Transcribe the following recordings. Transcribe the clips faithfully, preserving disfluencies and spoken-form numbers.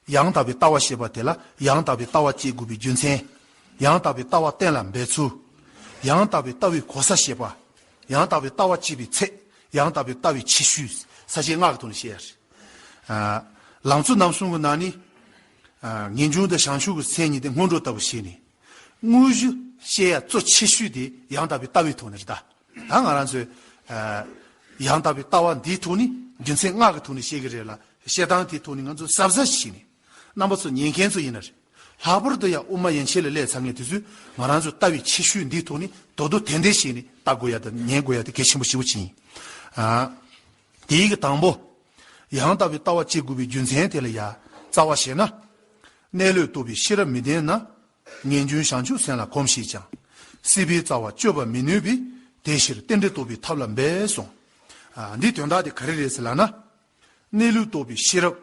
ཡང་དག་པའི་ལྟ་བ་ཞེས་པ་དེ་ལ་ཡང་དག་པའི་ལྟ་བ་སྐྱེ་དགོས་པའི་རྒྱུ་མཚན། ཡང་དག་པའི་ལྟ་བ་གཏན་ལ་འབེབས་ཚུལ། ཡང་དག་པའི་ལྟ་བའི་གོ་ས་ཞེས་པ། ཡང་དག་པའི་ལྟ་བ་སྐྱེས་པའི་ཚད། ཡང་དག་པའི་ལྟ་བའི་ཁྱད་ཆོས། ས་བཅད་ལྔ་གི་ཐོག་ནས་བཤད་ཡ་རེད། ཨ། ལམ་གཙོ་རྣམ་གསུམ་གྱི་ནང་ནས། ཨ། ངེས་འབྱུང་དང་བྱང་ཆུབ་ཀྱི་སེམས་གཉིས་དེ་སྔོན་འགྲོ་ལྟ་བུ་བྱས་ནས། དངོས་གཞི་བཤད་ཡ་གཙོ་ཆེ་ཤོས་དེ་ཡང་དག་པའི་ལྟ་བའི་ཐོག་ནས་རེད་ད། ད་ང་རང་ཚོས། ཨ། ཡང་དག་པའི་ལྟ་བ་འདིའི་ཐོག་ནས་རྒྱུ་མཚན་ལྔ་གི་ཐོག་ནས་བཤད་ཀྱི་རེད་ལ། བཤད་སྟངས་དེའི་ཐོག་ནས་ང་ཚོ་གཟབ་གཟབ་བྱས་ནས། རྣམ་པ་ཚོ་ཉན་མཁན་ཚོ་ཡིན་ན་རེད། ལྷག་པར་དུ་ཡང་དབུ་མ་ཡན་ཆད་ལ་སླེབས་ཚར་མཁན་དེ་ཚོས་ང་རང་ཚོ་ལྟ་བའི་ཁྱད་ཆོས་འདིའི་ཐོག་ནས་དོ་དོ་དན་དན་བྱས་ནས་ལྟ་དགོས་ཡ་དང་ཉན་དགོས་ཡ་དེ་གལ་ཆེན་པོ་ཞེ་པོ་ཅིག་ཡིན། ཨ། དེའི་གི་དང་པོ། ཡང་དག་པའི་ལྟ་བ་སྐྱེ་དགོས་པའི་རྒྱུ་མཚན་དེ་ལ་ཡ་རྩ་བ་བྱས་ན། གནས་ལུགས་རྟོགས་པའི་ཤེས་རབ་མི་ལྡན་ན། ངེས་འབྱུང་བྱང་ཆུབ་སེམས་ལ་གོམས་ཤིག་ཀྱང་། སྲིད་པའི་རྩ་བ་གཅོད་པར་མི་ནུས་པས། དེ་ཕྱིར་རྟེན་འབྲེལ་རྟོགས་པའི་ཐབས་ལ་འབད་གསུངས། ཨ། འདིའི་དོན་དག་དེ་ག་རེ་རེད་ཟེར་ལབ་ན། གནས་ལུགས་རྟོགས་པའི་ཤེས་རབ།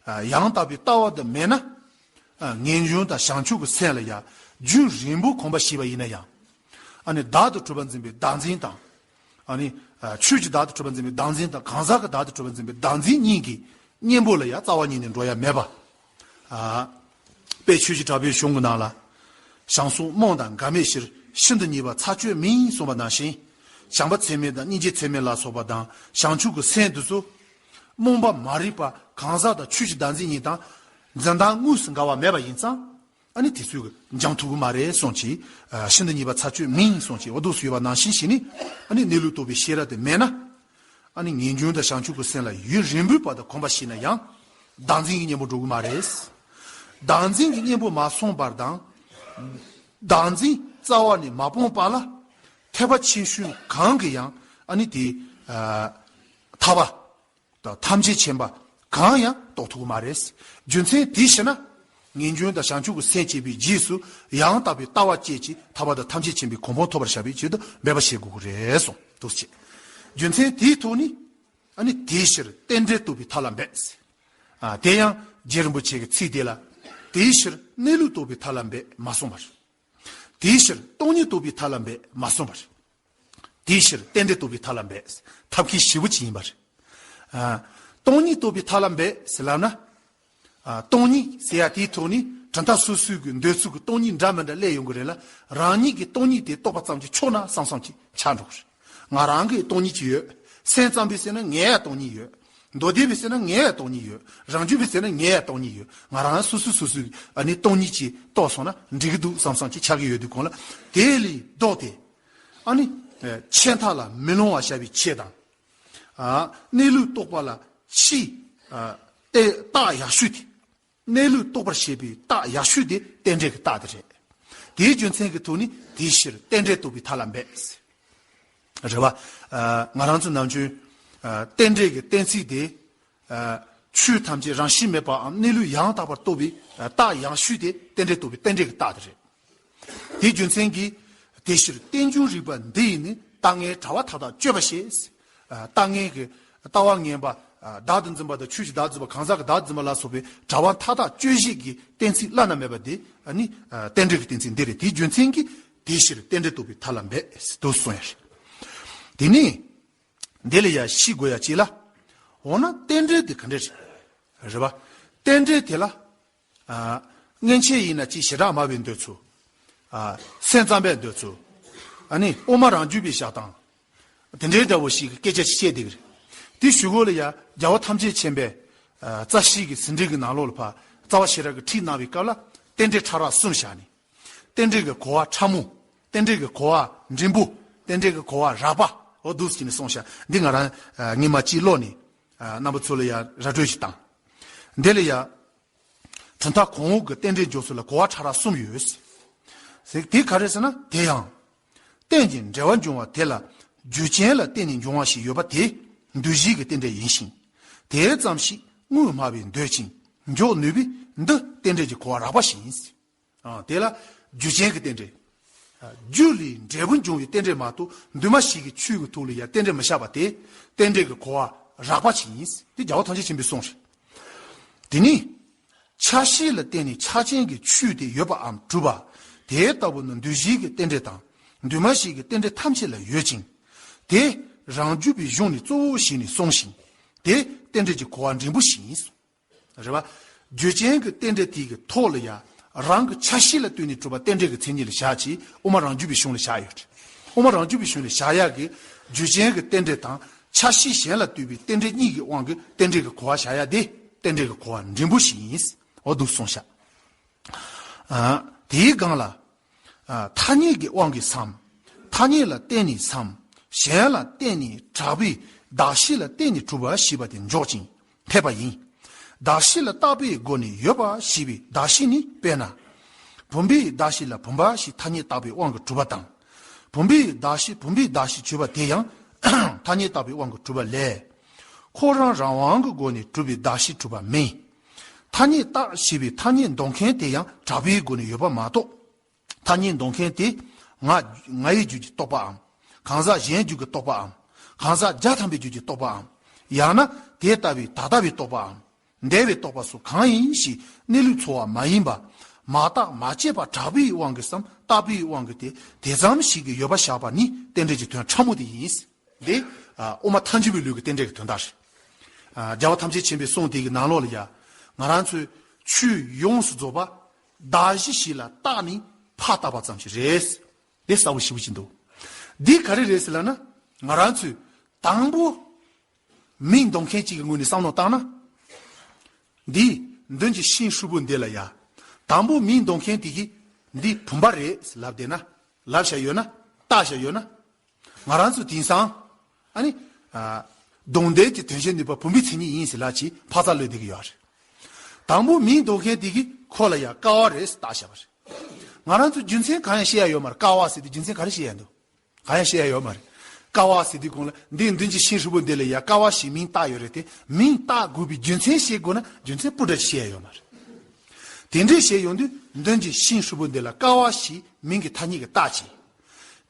ཨ། ཡང་དག་པའི་ལྟ་བ་དེ་མེད་ན། ཨ། ངེས་འབྱུང་དང་བྱང་ཆུབ་ཀྱི་སེམས་ལ་ཡང་རྒྱུན་རིང་པོ་གོམས་པ་བྱས་པ་ཡིན་ན་ཡང་། ཨ་ནི་བདག་ཏུ་གྲུབ་པར་འཛིན་པའི་བདག་འཛིན་དང་། ཨ་ནི། ཨ། ཆོས་ཀྱི་བདག་ཏུ་གྲུབ་པར་འཛིན་པའི་བདག་འཛིན་དང་གང་ཟག་གི་བདག་ཏུ་གྲུབ་པར་འཛིན་པའི་བདག་འཛིན་གཉིས་ཀྱི་གཉེན་པོ་ལ་ཡང་རྩ་བ་ཉིད་ནས་འགྲོ་ཡ་མེད་པ། ཨ། དཔལ་ཆོས་ཀྱི་གྲགས་པའི་གཞུང་གི་ནང་ལ། བྱང་སོགས་རྨོངས་དང་འགལ་མེད་ཕྱིར། ཤིན་ཏུ་ཉེས་པ་ཚར་གཅོད་མིན་གསུངས་པ་ནང་བཞིན། བྱམས་པ་ཚད་མེད་དང་སྙིང་རྗེ་ཚད་མེད་ལ་སོགས་པ་དང་བྱང་ཆུབ་ཀྱི་སེམས་དེ་ཚོ། རྨོངས་པ་མ་རིག་པ་གང་ཟག་དང་ཆོས་ཀྱི་བདག་འཛིན་གཉིས་དང་། འཛིན་སྟངས་དངོས་སུ་འགལ་བ་མེད་པ་ཡིན་ཙང་། ཨ་ནི་དེ་ཚོས་འཇོམས་ཐུབ་ཀྱི་མ་རེད་གསུངས་ཀྱི། ཨ། ཤིན་ཏུ་ཉེས་པ་ཚར་གཅོད་མིན་གསུངས་ཀྱི། འོ་འདུག་སེ་ཡོད་པ་ནང་བཞིན་བྱས་ནས། ཨ་ནི་གནས་ལུགས་རྟོགས་པའི་ཤེས་རབ་དེ་མེད་ན། ཨ་ནི་ངེས་འབྱུང་དང་བྱང་ཆུབ་ཀྱི་སེམས་ལ་ཡུན་རིང་པོའི་བར་དུ་གོམས་པ་བྱས་ན་ཡང་། བདག་འཛིན་གྱི་གཉེན་པོ་འགྲོ་གི་མ་རེད། བདག་འཛིན་གྱི་གཉེན་པོ་མ་སོང་བར་དང་། བདག་འཛིན་རྩ་བ་ནས་མ་སྤངས་པ་ལ། ཐེག་པ་ཆེ་ཤོས་གང་གིས་ཡང་ཨ་ནི་དེ། ཨ། ཐར་པ་དང་ཐམས་ཅད་མཁྱེན་པ་གང་ཡང་རྟོགས་ཐུབ་ཀྱི་མ་རེད། རྒྱུ་མཚན་དེའི་ཕྱིར་ན། ངེས་འབྱུང་དང་བྱང་ཆུབ་ཀྱི་སེམས་བསྐྱེད་པའི་རྗེས་སུ་ཡང་དག་པའི་ལྟ་བ་བསྐྱེད་ཅིང་ཐར་པ་དང་ཐམས་ཅད་མཁྱེན་པའི་གོ་འཕང་ཐོབ་པར་བྱ་བའི་ཆེད་དུ་འབད་པ་བྱེད་དགོས་ཀྱི་རེད་གསུངས་འདུག་ཅེས། རྒྱུ་མཚན་དེའི་ཐོག་ནས། ཨ་ནི་དེའི་ཕྱིར་རྟེན་འབྲེལ་རྟོགས་པའི་ཐབས་ལ་འབད། ཨ། དེ་ཡང་རྗེ་རིན་པོ་ཆེ་གི་ཚིག་དེ་ལ། དེའི་ཕྱིར་གནས་ལུགས་རྟོགས་པའི་ཐབས་ལ་འབད་མ་གསུངས་པར། དེའི་ཕྱིར་སྟོང་ཉིད་རྟོགས་པའི་ཐབས་ལ་འབད་མ་གསུངས་པར། དེའི་ཕྱིར་རྟེན་འབྲེལ་རྟོགས་པའི་ཐབས་ལ་འབད། ཐབས་མཁས་ཞེ་པོ་ཅིག་ཡིན་པ་རེད། ཨ། སྟོང་ཉིད་རྟོགས་པའི་ཐབས་ལ་འབད་ཟེར་ལབ་ན། ཨ། སྟོང་ཉིད་ཟེར་ཡ་དེའི་ཐོག་ནས་གྲུབ་མཐའ་སོ་སོའི་གི་འདོད་ཚུལ་གྱི་སྟོང་ཉིད་འདྲ་མི་འདྲ་སླེབས་ཡོང་གི་རེད་ལ། རང་ཉིད་ཀྱི་སྟོང་ཉིད་དེ་རྟོགས་པ་ཙམ་གྱིས་ཆོག་ན་བསམ་བསམ་གྱིས་ཆགས་འགྲོ་གི་རེད། ང་རང་གི་སྟོང་ཉིད་ཅིག་ཡོད། སེམས་ཙམ་པས་ཟེར་ན་ངའི་ཡང་སྟོང་ཉིད་ཡོད། མདོ་སྡེ་པས་ཟེར་ན་ངའི་ཡང་སྟོང་ཉིད་ཡོད། རང་རྒྱུད་པས་ཟེར་ན་ངའི་ཡང་སྟོང་ཉིད་ཡོད། ང་རང་སོ་སོ་སོ་སོའི་ཨ་ནི་སྟོང་ཉིད་ཅིག་རྟོགས་སོང་ན་འགྲིག་གི་འདུག་བསམ་བསམ་ཅིག་ཆགས་ཀྱི་ཡོད་དུས་གོང་ལ། དེ་ལས་ལྡོག་སྟེ། ཨ་ནི་ཨ་ཆད་མཐའ་ལ་མི་ལྷུང་བར་བྱ་བའི་ཆེད་དང་། ཨ་གནས་ལུགས་རྟོགས་པ་ལ་ཕྱིའི་ཨ་ཏེ་རྟགས་ཡག་ཤོས་དེ། གནས་ལུགས་རྟོགས་པར་བྱེད་པའི་རྟགས་ཡག་ཤོས་དེ་རྟེན་འབྲེལ་གྱི་རྟགས་དེ་རེད། དེའི་རྒྱུ་མཚན་གྱི་ཐོག་ནས་དེའི་ཕྱིར་རྟེན་འབྲེལ་རྟོགས་པའི་ཐབས་ལ་འབད། རེད་བ། ཨ་ང་རང་ཚོ་ནམ་རྒྱུན་ཨ་རྟེན་འབྲེལ་གྱི་གཏན་ཚིགས་དེ། ཨ་ཆོས་ཐམས་ཅད་རང་བཞིན་མེད་པའམ་གནས་ལུགས་ཡང་དག་པར་རྟོགས་པའི་ཨ་རྟགས་ཡག་ཤོས་དེ་རྟེན་འབྲེལ་རྟོགས་པའི་རྟེན་འབྲེལ་གྱི་རྟགས་དེ་རེད། དེའི་རྒྱུ་མཚན་གྱིས། དེ་ཕྱིར་རྟེན་འབྱུང་རིགས་པ་འདི་ཡིས་ནི། ལྟ་ངན་དྲ་བ་མཐའ་དག་གཅོད་པར་བྱེད། ཨ་ལྟ་ངན་གྱི་ལྟ་བ་ངན་པ། ཨ་བདག་ཏུ་འཛིན་པ་དང་ཆོས་ཀྱི་བདག་ཏུ་འཛིན་པ་གང་ཟག་གི་བདག་ཏུ་འཛིན་པ་ལ་སོགས་པའི་དྲ་བ་མཐའ་དག་གཅོད་བྱེད་ཀྱི་གཏན་ཚིགས་བླ་ན་མེད་པ་དེ་ཨ་ནི་ཨ་རྟེན་འབྲེལ་གྱི་གཏན་ཚིགས་འདི་རེད། དེའི་རྒྱུ་མཚན་གྱིས་དེ་ཕྱིར་རྟེན་འབྲེལ་རྟོགས་པའི་ཐབས་ལ་འབད་དུ་གསུངས་ཡ་རེད། དེ་ནས་འདི་ལ་ཡ་ཤེས་དགོས་ཡ་གཅིག་ལ། འོ་ན་རྟེན་འབྲེལ་དེ་ག་འདྲ་རེད། རེད་པ། རྟེན་འབྲེལ་དེ་ལ། ཨ་སྔན་ཆད་ཡིན་ན་ཅིག་བྱེ་བྲག་སྨྲ་བའི་འདོད་ཚུལ། ཨ་སེམས་ཙམ་པའི་འདོད་ཚུལ། ཨ་ནི་དབུ་མ་རང་རྒྱུད་པའི་བཞག་སྟངས། དེ་འདྲའི་འདྲ་བོ་ཞིག་གི་སྐད་ཆ་ཅིག་བཤད་བསྡད་ཀྱི་རེད། དེ་གཞུག་གུ་ལ་ཡ་རྒྱལ་བ་ཐམས་ཅད་མཁྱེན་པའི་ཨ་རྩ་ཤེས་ཀྱི་ཟིན་བྲིས་ཀྱི་ནང་ལོགས་ལ་ཕར་རྩ་བ་ཤེས་རབ་ཀྱིས་ཁྲིད་གནང་བའི་སྐབས་ལ་རྟེན་འབྲེལ་ཕྲ་རགས་གསུམ་བཞག་ནས། རྟེན་འབྲེལ་གྱི་གོ་བ་ཕྲ་མོ། རྟེན་འབྲེལ་གྱི་གོ་བ་འབྲིང་པོ། རྟེན་འབྲེལ་གྱི་གོ་བ་རགས་པ། འོ་འདུག་སེ་བྱས་ནས་གསུངས་བཞག་འདི་ང་རང་ཨ་སྔོན་མ་ཅིག་ཀློག་ནས་ཨ་རྣམ་པ་ཚོ་ལ་ཡ་ར་སྤྲོད་ཅིག་བཏང་། འདི་ལ་ཡ། གྲུབ་མཐའ་གོང་འོག་གི་རྟེན་འབྲེལ་འཇོག་ཚུལ་ལ་གོ་བ་ཕྲ་རགས་གསུམ་ཡོད། ཟེར་དེ་ག་རེ་ཟེར་ན་དེ་ཡང་། རྟེན་ཅིང་འབྲེལ་བར་འབྱུང་བ་དེ་ལ་རྒྱུ་རྐྱེན་ལ་བརྟེན་ནས་འབྱུང་བ་ཞིག་ཡོད་པ་དེ་འདུ་བྱེད་ཀྱི་རྟེན་འབྲེལ་ཡིན་ཞིང་། དེ་ཙམ་ཞིག་དངོས་སྨྲ་བས་འདོད་ཅིང་འཇོག་ནུས་པས་འདི་རྟེན་འབྲེལ་གྱི་གོ་བ་རགས་པ་ཞིག་ཡིན། ཨ་དེ་ལ་རྒྱུ་རྐྱེན་གྱི་རྟེན་འབྲེལ། ཨ་རྒྱུ་ལས་འབྲས་བུ་འབྱུང་བའི་རྟེན་འབྲེལ་མ་གཏོགས་འདུས་མ་བྱས་ཀྱི་ཆོས་ཀྱི་ཐོག་ལ་ཡང་རྟེན་འབྲེལ་མི་བཞག་པ་དེ་རྟེན་འབྲེལ་གྱི་གོ་བ་རགས་པ་ཅིག་ཡིན། དེ་རྒྱལ་བ་ཐམས་ཅད་མཁྱེན་པའི་གསུང་རེད། དེ་ནི། ཆ་ཤས་ལ་བརྟེན་ནས་ཆ་ཅན་གྱི་ཆོས་དེ་ཡོད་པའམ་གྲུབ་པ། དེ་ལྟ་བུ་ནི་འདུ་བྱེད་ཀྱི་རྟེན་འབྲེལ་དང་། འདུས་མ་བྱས་ཀྱི་རྟེན་འབྲེལ་ཐམས་ཅད་ལ་ཡོད་ཅིང་། དེ་རང་རྒྱུད་པའི་གཞུང་ནས་གཙོ་བོ་བྱས་ནས་གསུངས་ཤིང་། དེ་རྟེན་འབྲེལ་གྱི་གོ་བ་འབྲིང་པོ་ཞིག་ཡིན། རེད་བ། རྒྱུ་ཅན་གྱི་རྟེན་འབྲེལ་དེ་གི་ཐོག་ལ་ཡ། རང་གི་ཆ་ཤས་ལ་ལྟོས་ནས་གྲུབ་པ་རྟེན་འབྲེལ་གྱི་མཚན་ཉིད་ལ་བཞག་ཅིག་དབུ་མ་རང་རྒྱུད་པའི་གཞུང་ལ་བཞག་ཡོད། དབུ་མ་རང་རྒྱུད་པའི་གཞུང་ལ་བཞག་ཡག་གི་རྒྱུ་ཅན་གྱི་རྟེན་འབྲེལ་དང་ཆ་ཤས་གཞན་ལ་ལྟོས་པའི་རྟེན་འབྲེལ་གཉིས་ཀྱི་དབང་གིས་རྟེན་འབྲེལ་གྱི་གོ་བ་བཞག་ཡ་དེ་རྟེན་འབྲེལ་གྱི་གོ་བ་འབྲིང་པོ་ཞིག་ཡིན། འོ་འདུག་གསུངས་ཤག་ཨ། དེའི་སྒང་ལ། ཨ། ཐ་སྙད་ཀྱི་དབང་གིས་སམ། ཐ་སྙད་ལ་བརྟེན་ནས་སམ། གཞན་ལ་བརྟེན་ནས་གྲགས་པའི་གདགས་གཞི་ལ་བརྟེན་ནས་གྲུབ་པ་ཞེས་པ་དེ་འཇོག་ཅིང་འཐད་པ་ཡིན། གདགས་གཞི་ལ་བཏགས་པའི་སྒོ་ནས་ཡོད་པ་ཞེས་པའི་གདགས་གཞི་ནི། དཔེར་ན། བུམ་པའི་གདགས་གཞི་ལ་བུམ་པ་ཞེས་ཐ་སྙད་བཏགས་པའི་དབང་གིས་གྲུབ་པ་དང་། བུམ་པའི་གདགས་གཞི་བུམ་པའི་གདགས་གཞི་བརྗོད་པ་དེ་ཡང་ཐ་སྙད་བཏགས་པའི་དབང་གིས་གྲུབ་པ་ལས། ཁོ་རང་རང་དབང་གི་སྒོ་ནས་གྲུབ་པའི་གདགས་གཞི་གྲུབ་པ་མིན། ཐ་སྙད་བཏགས་ཞེས་པའི་ཐ་སྙད་འདོགས་མཁན་དེ་ཡང་གྲགས་པའི་སྒོ་ནས་ཡོད་པ་མ་གཏོགས། ཐ་སྙད་འདོགས་མཁན་དེ་ང་ང་ཡི་རྒྱུད་ཀྱི་རྟོག་པའམ། གང་ཟག་གཞན་རྒྱུད་ཀྱི་རྟོག་པའམ། གང་ཟག་བརྒྱ་ཐམ་པའི་རྒྱུད་ཀྱི་རྟོག་པའམ། ཡང་ན་དེ་ལྟ་བུའི་ད་ལྟ་བའི་རྟོག་པའམ། འདས་པའི་རྟོག་པ་སོགས་གང་ཡིན་ཞེས་གནས་ལུགས་འཚོལ་བ་མ་ཡིན་པ། མ་བརྟགས་མ་དཔྱད་པར་གྲགས་པའི་དབང་གིས་སམ་བཏགས་པའི་དབང་གིས་དེ་དེ་ཙམ་ཞིག་གིས་ཡོད་པར་བཞག་པ་ནི་རྟེན་འབྲེལ་གྱི་དོན་ཕྲ་མོ་དེ་ཡིན། འདི་ཨ། དབུ་མ་ཐལ་འགྱུར་བའི་ལུགས་ཀྱི་རྟེན་འབྲེལ་གྱི་དོན་དག་རེད། ཨ། རྒྱལ་བ་ཐམས་ཅད་མཁྱེན་པའི་གསུང་དེ་གི་ནང་ལོགས་ལ་ཡ། ང་རང་ཚོས་ཆོས་ཡོངས་སུ་རྫོགས་པ་གདགས་གཞི་ཞིག་ལ་བཏགས་ནས་ཕར་བཏགས་པ་ཙམ་ཞིག་རེད། དེ་གསལ་པོ་ཞེ་པོ་ཅིག་འདུག་འདི་ག་རེ་རེད་ཟེར་ལབ་ན། ང་རང་ཚོས་དང་པོ་མིང་འདོགས་མཁན་གཅིག་གི་ངོས་ནས་བསམ་བློ་བཏང་ན། འདི་མདུན་གྱི་ཤིང་ཧྲིལ་པོ་འདི་ལ་ཡ། དང་པོ་མིང་འདོགས་མཁན་དེ་གིས་འདི་བུམ་པ་རེད་ལབ་བསྡད་ན། ལབ་བཞག་ཡོད་ན། བཏགས་བཞག་ཡོད་ན། ང་རང་ཚོ་དེང་སང་། ཨ་ནི། ཨ། གདོང་དེ་གི་དོན་བྱེད་ནུས་པ་བུམ་པའི་མཚན་ཉིད་ཡིན་ཟེར་ལབ་ཅིག་ཕར་ཚུར་ལབ་བསྡད་ཀྱི་ཡོད་རེད། དང་པོ་མིང་འདོགས་མཁན་དེ་གིས་ཁོ་ལ་ཡ་ཀ་བ་རེད་ཟེར་བཏགས་བཞག་པ་རེད། ང་རང་ཚོ་རྒྱུ་མཚན་གང་ཡང་བཤད་ཡ་ཡོད་མ་རེད། ཀ་བ་ཟེར་དུས་རྒྱུ་མཚན་ག་རེ་བཤད་ཡ་འདུག་གང་ཡང་བཤད་ཡ་ཡོད་མ་རེད། ཀ་བ་ཟེར་དུས་གོང་ལ་འདི་མདུན་གྱི་ཤིང་ཧྲིལ་པོ་འདི་ལ་ཡ་ཀ་བ་ཞེས་མིང་བཏགས་ཡོད་རེད་དེ། མིང་བཏགས་དགོས་པའི་རྒྱུ་མཚན་བཤད་དགོས་ན་རྒྱུ་མཚན་སྤུ་འདྲ་ཅིག་བཤད་ཡ་ཡོད་མ་རེད། དེ་འདྲས་བཤད་ཡོང་དུས་མདུན་གྱི་ཤིང་ཧྲིལ་པོ་འདི་ལ་ཀ་བ་ཞེས་མིང་གི་ཐ་སྙད་ཀྱིས་བཏགས་བྱས།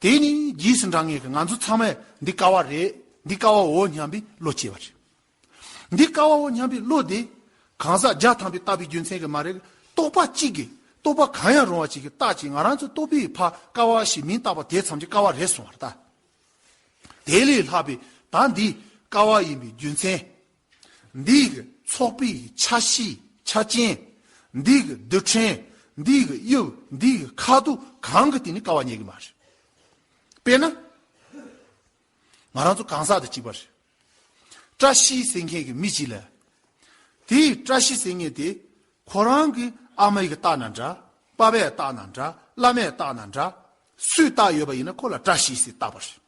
དེ་ནི་རྗེས་སུ་འབྲང་ངེས་ཀྱི་ང་ཚོ་ཚང་མས་འདི་ཀ་བ་རེད། འདི་ཀ་བའོ་སྙམ་པའི་བློ་སྐྱེ་བ་རེད། འདི་ཀ་བའོ་སྙམ་པའི་བློ་དེ། གང་ཟག་བརྒྱ་ཐམ་པས་བཏགས་པའི་རྒྱུ་མཚན་གྱིས་མ་རེད། རྟོག་པ་གཅིག་གིས། རྟོག་པ་གང་ཡང་རུང་བ་གཅིག་གིས་བཏགས་ཀྱིས་ང་རང་ཚོ་རྟོག་པས་ཕར་ཀ་བ་ཞེས་མིང་བཏགས་པ་དེ་ཙམ་གྱིས་ཀ་བ་རེད་སོང་བ་རེད་ད། དེ་ལས་ལྷག་པའི་ད་འདི་ཀ་བ་ཡིན་པའི་རྒྱུ་མཚན། འདི་གི་ཚོགས་པའི་ཆ་ཤས་ཆ་རྐྱེན། འདི་གི་རྡུལ་ཕྲན། འདི་གི་དབྱིབས། འདི་གི་ཁ་དོག་གང་གི་སྟེང་ནས་ཀ་བ་རྙེད་ཀྱི་མ་རེད། དཔེར་ན། ང་རང་ཚོ་གང་ཟག་དང་གཅིག་པ་རེད། བཀྲ་ཤིས་ཟེར་མཁན་གྱི་མི་གཅིག་ལ། དེའི་བཀྲ་ཤིས་ཟེར་མཁན་དེ་ཁོ་རང་གི་ཨ་མ་ཡིས་བཏགས་ན་འདྲ། པ་ཕས་བཏགས་ན་འདྲ། བླ་མས་བཏགས་ན་འདྲ། སུས་བཏགས་ཡོད་པ་ཡིན་ན་ཁོ་ལ་བཀྲ་ཤིས་ཟེར་བཏགས་པ་རེད།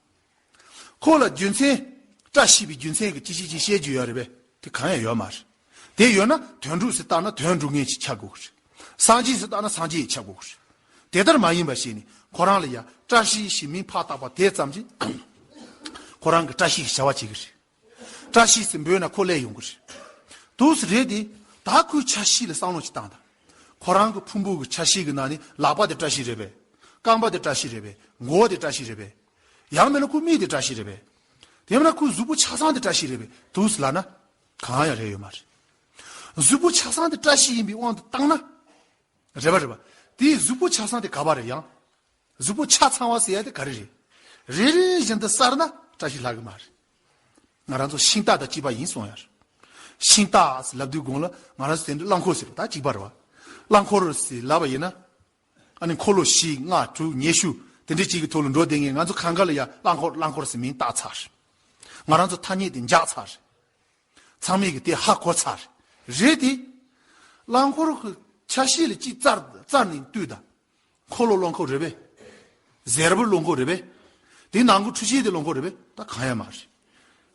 ཁོ་ལ་རྒྱུ་མཚན། བཀྲ་ཤིས་པའི་རྒྱུ་མཚན་གྱི་ཅི་ཞིག་ཅིག་བཤད་རྒྱུ་ཡོད་རེད་པས། དེ་གང་ཡང་ཡོད་མ་རེད། དེ་ཡོད་ན་དོན་གྲུབ་ཟེར་བཏགས་ན་དོན་གྲུབ་མཁན་ཞིག་ཆགས་དགོས་ཀྱི་རེད། སངས་རྒྱས་ཟེར་བཏགས་ན་སངས་རྒྱས་ཞིག་ཆགས་དགོས་ཀྱི་རེད། དེ་ལྟར་མ་ཡིན་པ་ཞིག་ནི་ཁོ་རང་ལ་ཡ་བཀྲ་ཤིས་ཞེས་མིང་ཕར་བཏགས་པ་དེ་ཙམ་གྱིས་ཁོ་རང་གི་བཀྲ་ཤིས་ཀྱི་བྱ་བ་བྱེད་ཀྱི་རེད། བཀྲ་ཤིས་ཟེར་འབོད་ན་ཁོ་སླེབས་ཡོང་གི་རེད། དུས་སུ་རེད་དེ། ད་ཁོའི་ཆ་ཤས་ལ་བསམ་བློ་ཞིག་བཏང་དང་། ཁོ་རང་གི་ཕུང་པོ་གི་ཆ་ཤས་ཀྱི་ནང་ནས་ལག་པ་དེ་བཀྲ་ཤིས་རེད་པས། རྐང་པ་དེ་བཀྲ་ཤིས་རེད་པས། མགོ་བོ་དེ་བཀྲ་ཤིས་རེད་པས། ཡང་མིན་ན་ཁོའི་མིག་དེ་བཀྲ་ཤིས་རེད་པས། དེ་མིན་ན་ཁོའི་གཟུགས་པོ་ཆ་ཚང་དེ་བཀྲ་ཤིས་རེད་པས། དུས་སུ་ལབ་ན། གང་ཡང་རེད་ཡོད་མ་རེད། གཟུགས་པོ་ཆ་ཚང་དེ་བཀྲ་ཤིས་ཡིན་པའི་དབང་དུ་བཏང་ན། རེད་པ་རེད་པ། དེའི་གཟུགས་པོ་ཆ་ཚང་དེ་ག་པ་རེད་ཡང་། གཟུགས་པོ་ཆ་ཚང་བ་ཟེར་ཡ་དེ་ག་རེ་རེད། རེ་རེ་བཞིན་དུ་གསར་ན་བཀྲ་ཤིས་ལྷག་གི་མ་རེད། ང་རང་ཚོ་ཤིང་རྟ་དང་གཅིག་པ་ཡིན་གསུངས་ཡ་རེད། ཤིང་རྟ་ཟེར་ལབ་དུས་གོང་ལ་ང་རང་ཚོ་དེ་འདྲ་རླངས་འཁོར་ཟེར་བ་ད་གཅིག་པ་རེད་བ། རླངས་འཁོར་ཟེར་ལབ་པ་ཡིན་ན། ཨ་ནི་འཁོར་ལོ་བཞི་ལྔ་དྲུག་ཉི་ཤུ་དེ་འདྲ་གཅིག་གི་ཐོག་ལ་འགྲོ་བསྡད་མཁན་ང་ཚོ་གང་ག་ལ་ཡ་རླངས་འཁོར་རླངས་འཁོར་ཟེར་མིང་བཏགས་ཚར་རེད། ང་རང་ཚོ་ཐ་སྙད་དེ་འཇགས་ཚར་རེད། ཚང་མས་ཀྱི་དེ་ཧ་གོ་ཚར་རེད་དེ། རླངས་འཁོར་གྱི་ཆ་ཤས་ལ་གཅིག་བཙར་བཙར་ནས་ལྟོས་དང་། འཁོར་ལོ་རླངས་འཁོར་རེད་པས། གཟེར་པོ་རླངས་འཁོར་རེད་པས། དེ་ནང་གི་འཕྲུལ་ཆས་དེ་རླངས་འཁོར་རེད་པས། ད་གང་ཡང་མ་རེད།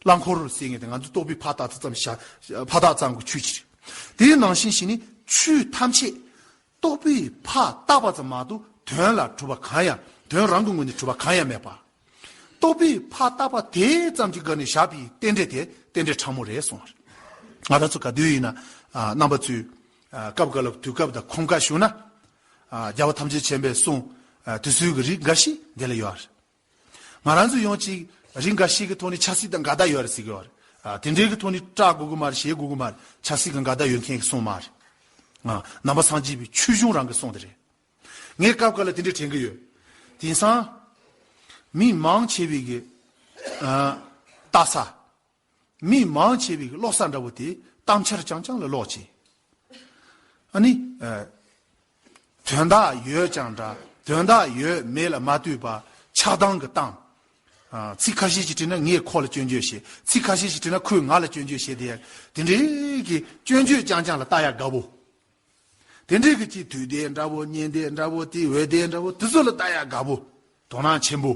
རླངས་འཁོར་ཟེར་མཁན་དེ་ང་ཚོ་རྟོག་པས་ཕར་བཏགས་ཙམ་བྱ་ཕར་བཏགས་ཙམ་གྱི་ཆོས་ཅིག་རེད། དེའི་ནང་བཞིན་ཞིག་ནི་ཆོས་ཐམས་ཅད་རྟོག་པས་ཕར་བཏགས་པ་ཙམ་མ་གཏོགས་དོན་ལ་གྲུབ་པ་གང་ཡང་དོན་རང་གི་ངོས་ནས་གྲུབ་པ་གང་ཡང་མེད་པ། རྟོག་པས་ཕར་བཏགས་པ་དེ་ཙམ་གྱི་སྒང་ནས་བཞག་པའི་རྟེན་འབྲེལ་དེ་རྟེན་འབྲེལ་ཕྲ་མོ་རེད་གསུངས་པ་རེད། ང་རང་ཚོ་ག་དུས་ཡིན་ན་ཨ་རྣམ་པ་ཚོས་ཨ་སྐབས་འགའ་ལ་དུས་སྐབས་དང་ཁོམ་ཁ་བྱུང་ན་ཨ་རྒྱལ་བ་ཐམས་ཅད་མཁྱེན་པའི་གསུང་ཨ་དེ་ཚོའི་གི་རིགས་འགའ་ཞིག་འདི་ལ་ཡོད་རེད། ང་རང་ཚོ་ཡང་ཅིག་རིགས་འགའ་ཞིག་གི་ཐོག་ནས་ཆབ་སྲིད་དང་འགལ་ཟླ་ཡོད་རེད་ཟེར་གི་ཡོད་རེད། ཨ་དེ་འདྲའི་གི་ཐོག་ནས་སྐྲག་དགོས་གི་མ་རེད། བྱེད་དགོས་གི་མ་རེད། ཆབ་སྲིད་ཀྱི་འགལ་ཟླ་ཡོད་མཁན་གི་གསུང་མ་རེད། ཨ་ནང་པ་སངས་རྒྱས་པའི་ཆོས་གཞུང་རང་གི་གསུང་དེ་རེད། ངས་སྐབས་འགའ་ལ་དེ་འདྲ་དྲན་གི་ཡོད། དེང་སང་མི་མང་ཆེ་བའི་གི་ཨ་ལྟ་ས། མི་མང་ཆེ་བའི་གི་ཀློག་ས་འདྲ་བོ་དེ་གཏམ་འཆལ་རྐྱང་རྐྱང་ལ་ཀློག་བྱས། ཨ་ནི། ཨ། དོན་དག་ཡོད་ཀྱང་འདྲ། དོན་དག་ཡོད་མེད་ལ་མ་ལྟོས་པ་ཆགས་སྡང་གི་སྟངས། ཨ། ཚིག་ཁ་ཤས་ཅིག་བྲིས་ན་ངས་ཁོ་ལ་སྐྱོན་བརྗོད་བྱེད། ཚིག་ཁ་ཤས་ཤིག་བྲིས་ན་ཁོས་ང་ལ་སྐྱོན་བརྗོད་བྱེད་དེ། དེ་འདྲའི་གི་སྐྱོན་བརྗོད་རྐྱང་རྐྱང་ལ་ལྟ་ཡག་དགའ་པོ། དེ་འདྲའི་གི་ཅིག་དུས་དེབ་འདྲ་པོ། བརྙན་དེབ་འདྲ་པོ། དེ་འོད་སྡེར་འདྲ་པོ། དེ་ཚོ་ལ་ལྟ་ཡག་དགའ་པོ། དོ་སྣང་ཆེན་པོ།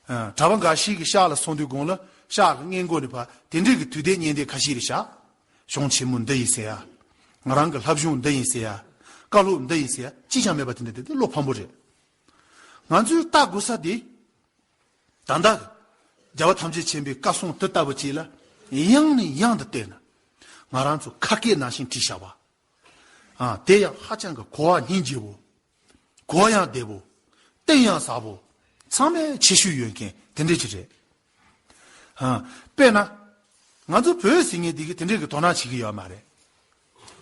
ཨ། གྲྭ་པ་འགའ་ཤས་ཀྱིས་ཤག་ལ་སོང་དུས་གོང་ལ་ཤག་གི་སྔས་མགོ་ནས་ཕར་དེ་འདྲའི་གི་དུས་དེབ་བརྙན་དེབ་ཁ་ཤས་རེ་བཞག་གཞུང་ཆེན་མོ་འདི་ཡིན་ཟེར་ཡ། ང་རང་གི་བསླབ་གཞུང་འདི་ཡིན་ཟེར་ཡ། བཀའ་སློབ་འདི་ཡིན་ཟེར་ཡ་ཅི་ཡང་མེད་པ་དེ་འདྲ་དེ་དེ་བློ་ཕམ་པོ་རེད། ང་ཚོས་ལྟ་དགོས་ས་དེ། ད་ལྟ་རྒྱལ་བ་ཐམས་ཅད་མཁྱེན་པའི་བཀའ་གསུང་དེ་ལྟ་བུ་ཅིག་ལ་ཡང་ནས་ཡང་དུ་བལྟས་ན། ང་རང་ཚོ་ཁ་སྐད་ནང་བཞིན་བྲིས་བཞག་པ། ཨ། དེ་ཡང་ཧ་ཅང་གི་གོ་བ་སྙིང་རྗེ་བོ། གོ་བ་ཡང་བདེ་བོ། གཏིང་ཡང་ཟབ་བོ། ཚང་མས་ཁྱད་ཆོས་ཡོད་མཁན་དེ་འདྲ་ཅིག་རེད། ཨ། དཔེར་ན། ང་ཚོ་བོད་ཟེར་མཁན་འདི་གིས་དེ་འདྲའི་གི་དོ་སྣང་བྱེད་ཀྱི་ཡོད་མ་རེད།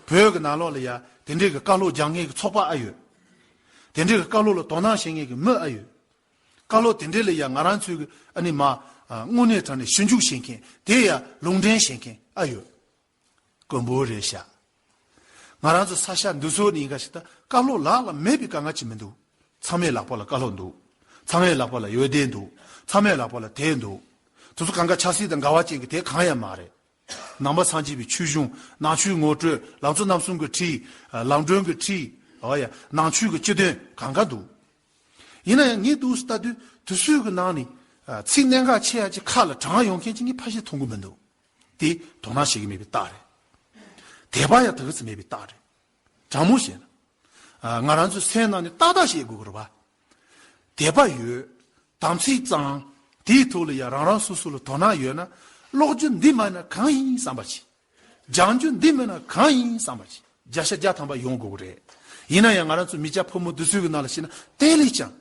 བོད་ཀྱི་ནང་ལོགས་ལ་ཡ་དེ་འདྲའི་གི་བཀའ་སློབ་སྦྱང་མཁན་གྱི་ཚོགས་པ་ཨ་ཡོད། དེ་འདྲའི་གི་བཀའ་སློབ་ལ་དོ་སྣང་བྱེད་མཁན་གྱི་མི་ཨ་ཡོད། བཀའ་སློབ་དེ་འདྲའི་ལ་ཡ་ང་རང་ཚོའི་གི་ཨ་ནི་མ། ཨ། དངོས་གནས་དྲང་གནས་ཞིབ་འཇུག་བྱེད་མཁན་དེ་ཡ་ལུང་འདྲེན་བྱེད་མཁན་ཨ་ཡོད། དཀོན་པོ་རེད་ཤག་ང་རང་ཚོ་ས་ཆ་འདི་ཚོ་ནི་ཡིན་ག་ཞིག་ད་བཀའ་སློབ་ལག་ལ་མེད་པའི་དཀའ་ངལ་ཅིག་མི་འདུག་ཚང་མའི་ལག་པ་ལ་བཀའ་སློབ་འདུག་ཚང་མའི་ལག་པ་ལ་འོད་སྡེར་འདུག་ཚང་མའི་ལག་པ་ལ་དེབ་འདུག་དེ་ཚོ་གང་ག་ཆབ་སྲིད་དང་འགལ་བ་ཅན་གྱི་དེབ་གང་ཡང་མ་རེད། ནང་པ་སངས་རྒྱས་པའི་ཆོས་གཞུང་། ནང་ཆོས་ངོ་སྤྲོད། ལམ་གཙོ་རྣམ་གསུམ་གྱི་ཁྲིད། ལམ་སྒྲོན་གྱི་ཁྲིད། འོ་ཡ། ནང་ཆོས་ཀྱི་སྤྱི་དོན་གང་ག་འདུག་ཡིན་ན་ཡང་ངས་འདུག་སེ་ལྟ་དུས་དེ་ཚོའི་གི་ནང་ནས། ཨ། ཚིག་གནད་འགག་ཆེ་ཡ་ཅིག་ཁ་ལ་དྲངས་ཡོང་མཁན་ཅིག་ངས་ཕལ་ཆེར་མཐོང་གི་མི་འདུག་དེ་དོ་སྣང་བྱེད་ཀྱི་མེད་པའི་རྟགས་རེད། དད་པ་ཡང་དེ་ག་ཙམ་མེད་པའི་རྟགས་རེད། དྲང་མོ་བཤད་ན། ཨ། ང་རང་ཚོའི་སེམས་ནང་ནས་ཏག་ཏག་བཤད་དགོས་ཀྱི་རེད་པ། དད་པ་ཡོད། དམ་ཚིག་གཙང་། དེའི་ཐོག་ལ་ཡང་རང་རང་སོ་སོ་ལ་དོ་སྣང་ཡོད་ན། ཀློག་རྒྱུ་འདི་མིན་ན་གང་ཡིན་བསམ་པ་བྱེད། སྦྱང་རྒྱུ་འདི་མིན་ན་གང་ཡིན་བསམ་པ་བྱེད། བརྒྱ་ཆ་བརྒྱ་ཐམ་པ་ཡོང་དགོས་ཀྱི་རེད། ཡིན་ན་ཡང་ང་རང་ཚོ་མི་སྐྱ་ཕོ་མོ་འདི་ཚོའི་གི་ནང་ལ་བྱས་ན་དེ་ལས་ཀྱང་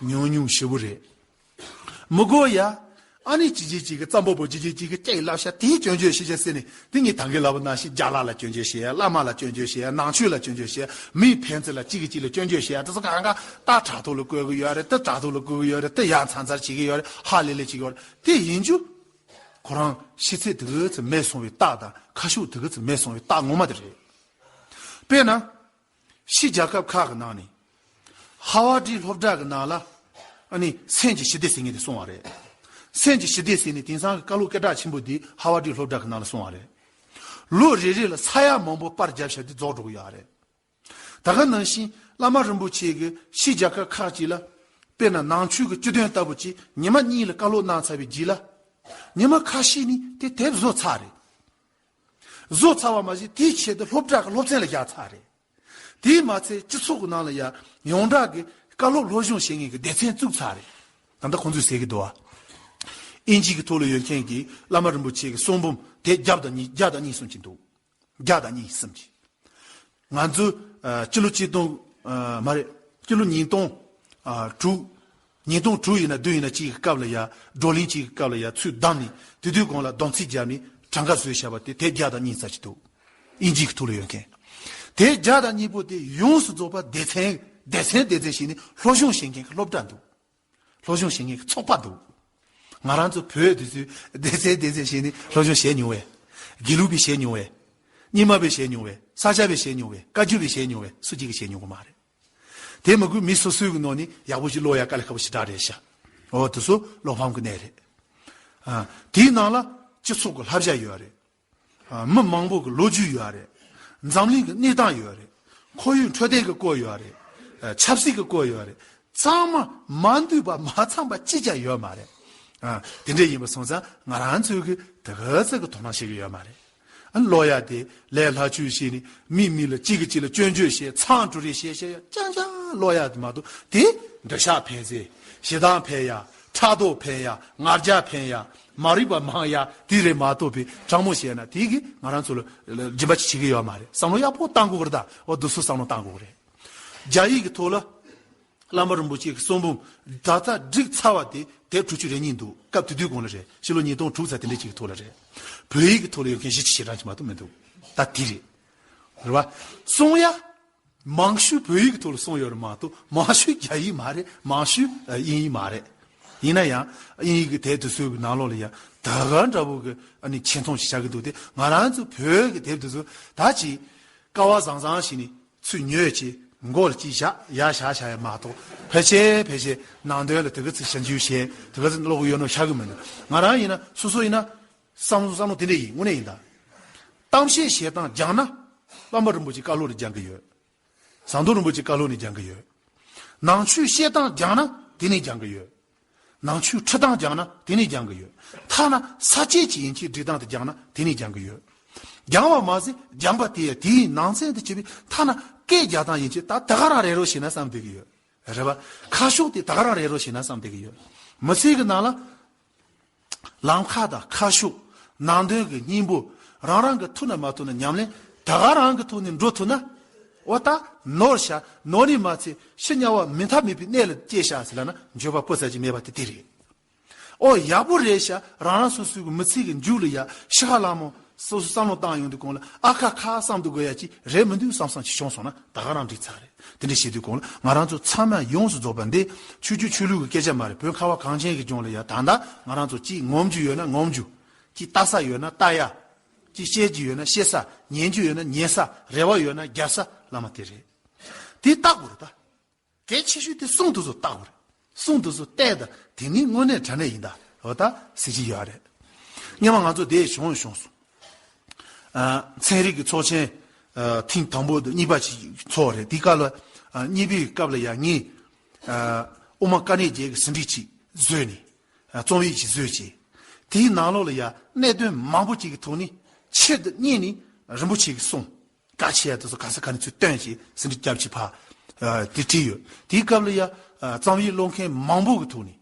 ཉུང་ཉུང་ཞེ་པོ་རེད། མི་དགོས་ཡ། ཨ་ནི་ཅི་ཅི་ཅིག་གི་རྩམ་པ་པོ་ཅི་ཅི་ཅིག་གི་སྐད་བསླབ་བྱ་དེའི་སྐྱོན་བརྗོད་བྱེད་བྱ་ཟེར་ནས། དེ་ངས་ད་གིན་ལབ་པ་ནང་བཞིན་རྒྱ་ལགས་ལ་སྐྱོན་བརྗོད་བྱེད་ཡ། བླ་མ་ལ་སྐྱོན་བརྗོད་བྱེད་ཡ། ནང་ཆོས་ལ་སྐྱོན་བརྗོད་བྱེད་ཡ། མིའི་ཕན་ཚུན་ལ་གཅིག་གིས་གཅིག་ལ་སྐྱོན་བརྗོད་བྱེད་ཡ། དེ་ཚོ་གང་ག་རྟ་དྲག་ཐོག་ལ་བཀོལ་གི་ཡོད་རེད། དེ་དྲག་ཐོག་ལ་བཀོལ་གི་ཡོད་རེད། དེ་ཡ་མཚར་མཚར་བྱེད་ཀྱི་ཡོད་རེད། ཧ་ལས་ལས་བྱེད་ཀྱི་ཡོད་རེད། དེ་ཡིན་རྒྱུ། ཁོ་རང་ཤེས་ཚད་དེ་ག་ཙམ་མེད་སོང་བའི་རྟགས་དང་། ཁ་ཕྱོགས་དེ་ག་ཙམ་མེད་སོང་བའི་རྟགས་ངོ་མ་དེ་རེད། དཔེར་ན། ཕྱི་རྒྱལ་ཁབ་ཁག་གི་ནང་ནས། ཧ་ཝར་ཌི་སློབ་གྲྭ་གི་ནང་ལ། ཨ་ནི་སེམས་ཀྱི་ཞི་བདེ་ཟེར་མཁན་དེ་སོང་བ་རེད། སེམས་ཀྱི་ཞི་བདེ་ཟེར་ནས་དེང་སང་གི་བཀའ་སློབ་སྐད་གྲགས་ཆེན་པོ་དེ་ཧ་ཝར་ཌི་སློབ་གྲྭ་གི་ནང་ལ་སོང་བ་རེད། ལོ་རེ་རེ་ལ་ས་ཡ་མང་པོ་པར་བརྒྱབ་བཞག་དེ་རྫོགས་འགྲོ་གི་ཡོད་རེད། ད་ག་ནང་བཞིན་བླ་མ་རིན་པོ་ཆེ་གིས་ཕྱི་རྒྱལ་ཁབ་ཁག་ཅིག་ལ། དཔེར་ན་ནང་ཆོས་ཀྱི་སྤྱི་དོན་ལྟ་བུ་ཅིག་ཉི་མ་གཉིས་ལ་བཀའ་སློབ་གནང་ཚར་བའི་རྗེས་ལ། ཉི་མ་ཁ་ཤས་ནས་དེ་དེབ་བཟོ་ཚར་རེད། བཟོ་ཚར་བ་མ་ཟད་དེའི་ཆེད་དུ་སློབ་གྲྭ་གི་སློབ་ཚན་ལ་བཞག་ཚར་རེད། དེས་མ་ཚད་སྤྱི་ཚོགས་ཀྱི་ནང་ལ་ཡང་ཡོངས་གྲགས་ཀྱི་བཀའ་སློབ་སློབ་སྦྱོང་བྱེད་མཁན་གྱི་སྡེ་ཚན་བཙུགས་ཚར་རེད། ད་ལྟ་ཁོང་ཚོས་ཟེར་གྱི་འདུག་བ། དབྱིན་ཇི་གི་ཐོག་ལ་ཡོད་མཁན་གྱི་བླ་མ་རིན་པོ་ཆེ་གི་གསུང་འབུམ་དེ་བརྒྱ་དང་གཉིས། བརྒྱ་དང་གཉིས་གསུམ་ཅིག་འདུག་བརྒྱ་དང་གཉིས་གསུམ་ཅིག་ང་ཚོ། ཨ། སྤྱི་ལོ་ཆིག་སྟོང་། ཨ། མ་རེད། སྤྱི་ལོ་ཉིས་སྟོང་། ཨ། དྲུག་ཉིས་སྟོང་དྲུག་ཡིན་ན་བདུན་ཡིན་ན་གཅིག་གི་སྐབས་ལ་ཡ། བགྲོ་གླེང་གཅིག་གི་སྐབས་ལ་ཡ་ཚུར་བདམས་ནས། དེ་དུས་གོང་ལ་སྡོམ་ཚིག་བརྒྱབ་ནས་གྲངས་ཀ་བཟོས་བཞག་པ་དེ་དེབ་བརྒྱ་དང་གཉིས་ཙམ་ཅིག་འདུག་དབྱིན་ཇི་གི་ཐོག་ལ་ཡོད་མཁན། དེབ་བརྒྱ་དང་གཉིས་པོ་དེ་ཡོངས་སུ་རྫོགས་པ་སྡེ་ཚན། སྡེ་ཚན་སྡེ་ཚན་བྱས་ནས་སློབ་སྦྱོང་བྱེད་མཁན་གྱི་སློབ་གྲྭ་འདུག་སློབ་སྦྱོང་བྱེད་མཁན་གྱི་ཚོགས་པ་འདུག་ང་རང་ཚོ་བོད་དེ་ཚོའི་སྡེ་ཚན་སྡེ་ཚན་བྱས་ནས་སློབ་སྦྱོང་བྱས་མྱོང་བས། དགེ་ལུགས་པས་བྱས་མྱོང་བས། རྙིང་མ་པས་བྱས་མྱོང་བས། ས་སྐྱ་པས་བྱས་མྱོང་བས། བཀའ་བརྒྱུད་པས་བྱས་མྱོང་བས། སུ་གཅིག་གིས་བྱས་མྱོང་གི་མ་རེད། དེ་མ་དགོས། མི་སོ་སོའི་གི་ནང་ནས་ཡག་པོ་ཞིག་ཀློག་ཡ་དཀའ་ལས་ཁག་པོ་ཞེ་དྲག་རེད་ཤག་འོ་དེ་ཚོ་བློ་ཕམ་གི་གནས་རེད། ཨ། དེའི་ནང་ལ་སྤྱི་ཚོགས་ཀྱི་བསླབ་བྱ་ཡོད་རེད། ཨ། མི་མང་པོ་གི་ལོ་རྒྱུས་ཡོད་རེད། འཛམ་གླིང་གི་གནས་སྟངས་ཡོད་རེད། ཁོར་ཡུག་འཕྲོད་བསྟེན་གྱི་སྐོར་ཡོད་རེད། ཨ། ཆབ་སྲིད་ཀྱི་སྐོར་ཡོད་རེད། ཚང་མ་མ་འདུས་པ་མ་ཚང་པ་གཅིག་ཀྱང་ཡོད་མ་རེད། ཨ། དེ་འདྲ་ཡིན་པ་སོང་ཙང་ང་རང་ཚོས་གི་དེ་ག་ཚོད་ཀྱི་དོ་སྣང་བྱེད་ཀྱི་ཡོད་མ་རེད། ཨ། ཀློག་ཡ་དེ་ལས་སླ་བཅོས་བྱས་ནས་མི་མི་ལ་གཅིག་གིས་གཅིག་ལ་སྐྱོན་བརྗོད་བྱས། མཚང་འབྲུ་རེ་བྱས་བྱས་རྐྱང་རྐྱང་ཀློག་ཡ་དེ་མ་གཏོགས། དེ་འདོད་ཆགས་འཕེལ་ཟེར། ཞེ་སྡང་འཕེལ་ཡ། ཕྲག་དོག་འཕེལ་ཡ། ང་རྒྱལ་འཕེལ་ཡ། མ་རིག་པ་མང་ཡ་དེ་རེད་མ་གཏོགས་པའི། དྲང་མོ་བཤད་ན་དེ་གིས་ང་རང་ཚོ་ལ་སྦྱིན་པ་ཅིག་བྱེད་ཀྱི་ཡོད་མ་རེད། བསམ་བློ་ཡག་པོ་བཏང་དགོས་ཀྱི་རེད། ད་འོ་དེ་ཚོ་བསམ་བློ་བཏང་དགོས་ཀྱི་རེད། རྒྱ་ཡིག་གི་ཐོག་ལ་བླ་མ་རིན་པོ་ཆེ་གི་གསུང་འབུམ་ད་ལྟ་བསྒྲིགས་ཚར་བ་དེ་དེབ་དྲུག་ཅུ་རེ་གཉིས་འདུག་སྐབས་དེ་དུས་གོང་ལ་རེད། ཕྱི་ལོ་ཉིས་སྟོང་དྲུག་ཙམ་དེ་འདྲ་ཅིག་གི་ཐོག་ལ་རེད། བོད་ཡིག་གི་ཐོག་ལ་ཡོད་མཁན་བཞི་བཅུ་ཞེ་གྲངས་ཅིག་མ་གཏོགས་མི་འདུག་ད་དེ་རེད། རེད་བ། གསུང་ཡ། མང་ཤོས་བོད་ཡིག་གི་ཐོག་ལ་གསུངས་ཡོད་རེད་མ་གཏོགས། མང་ཤོས་རྒྱ་ཡིག་མ་རེད། མང་ཤོས་ཨ་དབྱིན་ཡིག་མ་རེད། ཡིན་ན་ཡང་དབྱིན་ཡིག་གི་དེབ་དེ་ཚོའི་གི་ནང་ལོགས་ལ་ཡང་ད་ག་འདྲ་བོ་གི་ཨ་ནི་ཆེ་མཐོང་ཞིག་བྱ་གི་འདུག་སྟེ། ང་རང་ཚོ་བོད་ཀྱི་དེབ་དེ་ཚོ་ད་ཅིག་ ཀ་བ་བཟང་བཟང་ཞིག་ནི་ཚུར་ཉོས་བྱས་མགོ་ལ་ཅིག་བཞག་ཡར་བཞག་བཞག་ཡ་མ་གཏོགས། ཕལ་ཆེར་ཕལ་ཆེར་ནང་དོན་ལ་དེ་ག་ཚོད་ཞིབ་འཇུག་བྱས་དེ་ག་ཚོད་ཀློག་གི་ཡོད་ནོ་ཤར་གི་མི་འདུག་ང་རང་ཡིན་ན་སོ་སོ་ཡིན་ན་བསམ་བློ་བསམ་བློ་དེ་འདྲ་ཡིན། དངོས་གནས་ཡིན་ད། གཏམ་བཤད་བྱེད་སྟངས་སྦྱངས་ན་བླ་མ་རིན་པོ་ཆེ་བཀའ་སློབ་ནས་སྦྱང་གི་ཡོད། ཟམ་གདོང་རིན་པོ་ཆེ་བཀའ་སློབ་ནས་སྦྱང་གི་ཡོད། ནང་ཆོས་བཤད་སྟངས་སྦྱངས་ན་དེ་ནས་སྦྱང་གི་ཡོད། ནང་ཆོས་ཁྲིད་སྟངས་སྦྱངས་ན་དེ་ནས་སྦྱང་གི་ཡོད། ཐ་ན་ས་བཅད་ཅིག་ཡིན་གཅིག་འབྲི་སྟངས་དེ་སྦྱངས་ན་དེ་ནས་སྦྱང་གི་ཡོད། སྦྱངས་པ་མ་ཟད་སྦྱངས་པ་དེ་ཡང་དེའི་ནང་ཚན་དུ་བྱས་པའི་ཐ་ན་སྐད་རྒྱག་སྟངས་ཡིན་གཅིག་ད་ད་ག་རང་རེད་རོགས་བྱས་ན་བསམ་བསྡད་ཀྱི་ཡོད། རེད་པ། ཁ་ཕྱོགས་དེ་ད་ག་རང་རེད་རོགས་བྱས་ན་བསམ་བསྡད་ཀྱི་ཡོད། མི་ཚེ་གི་ནང་ལ་ལམ་ཁ་དང་ཁ་ཕྱོགས། ནང་དོན་གྱི་སྙིང་པོ། རང་རང་གི་ཐུག་ན་མ་ཐུག་ན་ཉམས་ལེན་ད་ག་རང་གི་ཐོག་ནས་འགྲོ་ཐུབ་ན། འོ་ད་ནོར་ཤག་ནོར་ནི་མ་ཚད་ཕྱི་དམྱལ་བ་མི་མཐའ་མེད་པའི་གནས་ལ་སྐྱེས་ཤག་ཟེར་ལབ་ན་འགྱོད་པ་སྤུ་ཙམ་ཅིག་མེད་པ་དེ་དེ་རེད། ཨོ་ཡག་པོ་རེད་ཤག་རང་རང་སོ་སོའི་གི་མི་ཚེ་གི་མཇུག་ལ་ཡ་ཤི་ཁ་ལ་མོ་སོ་སོ་བསམ་བློ་བཏང་ཡོང་དུས་གོང་ལ་ཨ་ཁ་ཁ་བསམ་དུ་དགོས་ཡ་ཅིག་རེད་མི་འདུག་བསམ་བསམ་ཅིག་བྱུང་སོང་ན་ད་ག་རང་འགྲིག་ཚར་རེད། དེ་འདྲ་བྱེད་དུས་གོང་ལ་ང་རང་ཚོ་ཚང་མ་ཡོངས་སུ་རྫོགས་པ་འདི་ཆོས་བརྒྱུད་ཆོས་ལུགས་ཀྱི་སྐད་ཆ་མ་རེད། བོད་ཁ་བ་གངས་ཅན་གྱི་ལྗོངས་ལ་ཡ་ད་ལྟ་ང་རང་ཚོ་གཅིག་ངོམ་རྒྱུ་ཡོད་ན་ངོམ་རྒྱུ། གཅིག་ལྟ་ས་ཡོད་ན་ལྟ་ཡ། གཅིག་བཤད་རྒྱུ་ཡོད་ན་བཤད་ས། ཉན་རྒྱུ་ཡོད་ན་ཉན་ས། རེ་བ་ཡོད་ན་རྒྱབ་ས་བླ་མ་དེ་རེད། དེ་ལྟ་དགོས་རེད་ད། གལ་ཆེ་ཤོས་དེ་གསུང་དེ་ཚོ་ལྟ་དགོས་རེད། གསུང་དེ་ཚོ་བལྟས་ད་དེ་ནི་དངོས་གནས་དྲང་གནས་ཡིན་ད། འོ་ད་ཟེར་གྱི་ཡོད་རེད། སྔོན་མ་ང་ཚོ་དེ་བྱུང་བྱུང་སོང་། ཨ། ཚན་རིག་གི་ཚོགས་ཆེན་ཨ་ཐེངས་དང་པོ་དང་གཉིས་པ་ཅིག་ཚོགས་རེད། དེའི་སྐབས་ལ་ཨ་གཉིས་པའི་སྐབས་ལ་ཡང་ངས་ཨ་དབུ་མ་དཀའ་གནད་བརྒྱད་ཀྱི་ཟིན་བྲིས་ཅིག་བཟོས་ནས་ཨ་རྩོམ་ཡིག་ཅིག་བཟོས་བྱས། དེའི་ནང་ལོགས་ལ་ཡང་གནད་དོན་མང་པོ་ཅིག་གི་ཐོག་ནས་ཆེད་དུ་གཉེར་ནས་རིན་པོ་ཆེ་གི་གསུང་། བཀའ་ཆེ་ཡ་དེ་ཚོ་ག་ས་ག་ནས་ཚུར་བཏོན་ཞེས་ཟིན་བྲིས་སྐྱབས་ཀྱི་ཕ། ཨ་དེ་བྲིས་ཡོད། དེའི་སྐབས་ལ་ཡ་ཨ་རྩོམ་ཡིག་ཀློག་མཁན་མང་པོ་གི་ཐོག་ནས།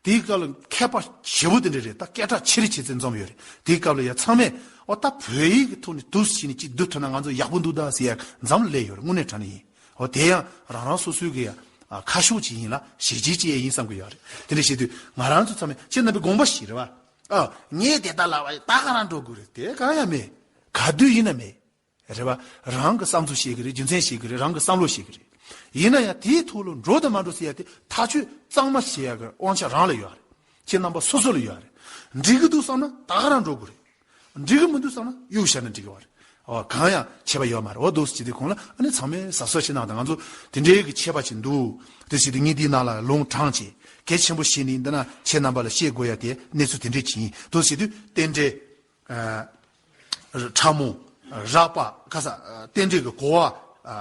དེའི་སྐབས་ལ་མཁས་པ་ཞེ་པོ་དེ་འདྲ་རེད། ད་སྐད་གྲགས་ཆེ་རེ་ཆེ་ཚད་འཛོམས་ཡོད་རེད། དེའི་སྐབས་ལ་ཡ་ཚང་མས་ཨོ་ད་བོད་ཡིག་གི་ཐོག་ནས་དུས་ཕྱིན་ནས་ཅིག་བསྡུ་ཐུབ་ན་ང་ཚོ་ཡག་པོ་འདུག་ད་ཟེར་ཡ་འཛམ་ལས་ཡོད་རེད། དངོས་གནས་དྲང་གནས་ཡིན། ཨོ་དེ་ཡང་རང་རང་སོ་སོའི་གི་ཡ་ཨ་ཁ་ཕྱོགས་ཅིག་ཡིན་ལ་ཞེ་ཅིག་ཅིག་ཡ་ཡིན་བསམ་གི་ཡོད་རེད། དེ་འདྲ་བྱེད་དུས་ང་རང་ཚོ་ཚང་མས་ཁྱེད་རྣམ་པའི་དགོངས་པ་ཞིག་རེད་བ། ཨ་ངས་དེ་ལྟར་ལབ་པ་ཡིན། ད་ག་རང་འགྲོ་དགོས་རེད། དེ་གང་ཡང་མེད། ག་དུས་ཡིན་ན་མེད། རེད་བ། རང་གི་བསམ་ཚུལ་བཤད་གི་རེད། རྒྱུ་མཚན་བཤད་གི་རེད། རང་གི་བསམ་བློ་བཤད་གི་རེད། ཡིན་ན་ཡང་དེའི་ཐོག་ལ་འགྲོ་དང་མ་འགྲོ་ཟེར་ཡ་དེ་ཐག་གཅོད་གཙང་མ་བྱེད་ཡ་གི་དབང་ཆ་རང་ལ་ཡོད་རེད། ཁྱེད་རྣམ་པ་སོ་སོ་ལ་ཡོད་རེད། འགྲིག་གི་འདུག་བསམ་ན་ད་ག་རང་འགྲོ་དགོས་རེད། འགྲིག་གི་མི་འདུག་བསམ་ན་གཡུག་བཞག་ན་འགྲིག་གི་བ་རེད། ཨོ་གང་ཡང་ཁྱད་པར་ཡོད་མ་རེད། འོ་འདུག་སེ་བྱེད་དུས་གོང་ལ་ཨ་ནི་ཚང་མས་གཟབ་གཟབ་བྱེད་གནང་དང་། ང་ཚོ་དེ་འདྲའི་གི་ཁྱད་པར་ཅིག་འདུག་དེ་བྱེད་དུས་ངས་འདིའི་ནང་ལ་ལུང་དྲངས་བྱས་གལ་ཆེན་པོ་བྱས་ནས་འདི་ན་ཁྱེད་རྣམ་པ་ལ་བཤད་དགོས་ཡ་དེ་གནས་ཚུལ་དེ་འདྲས་ཅིག་ཡིན། འདུག་སེ་བྱེད་དུས་རྟེན་འབྲེལ། ཨ་ཕྲ་མོ། རགས་པ། ཁ་ས་རྟེན་འབྲེལ་གྱི་གོ་བ། ཨ་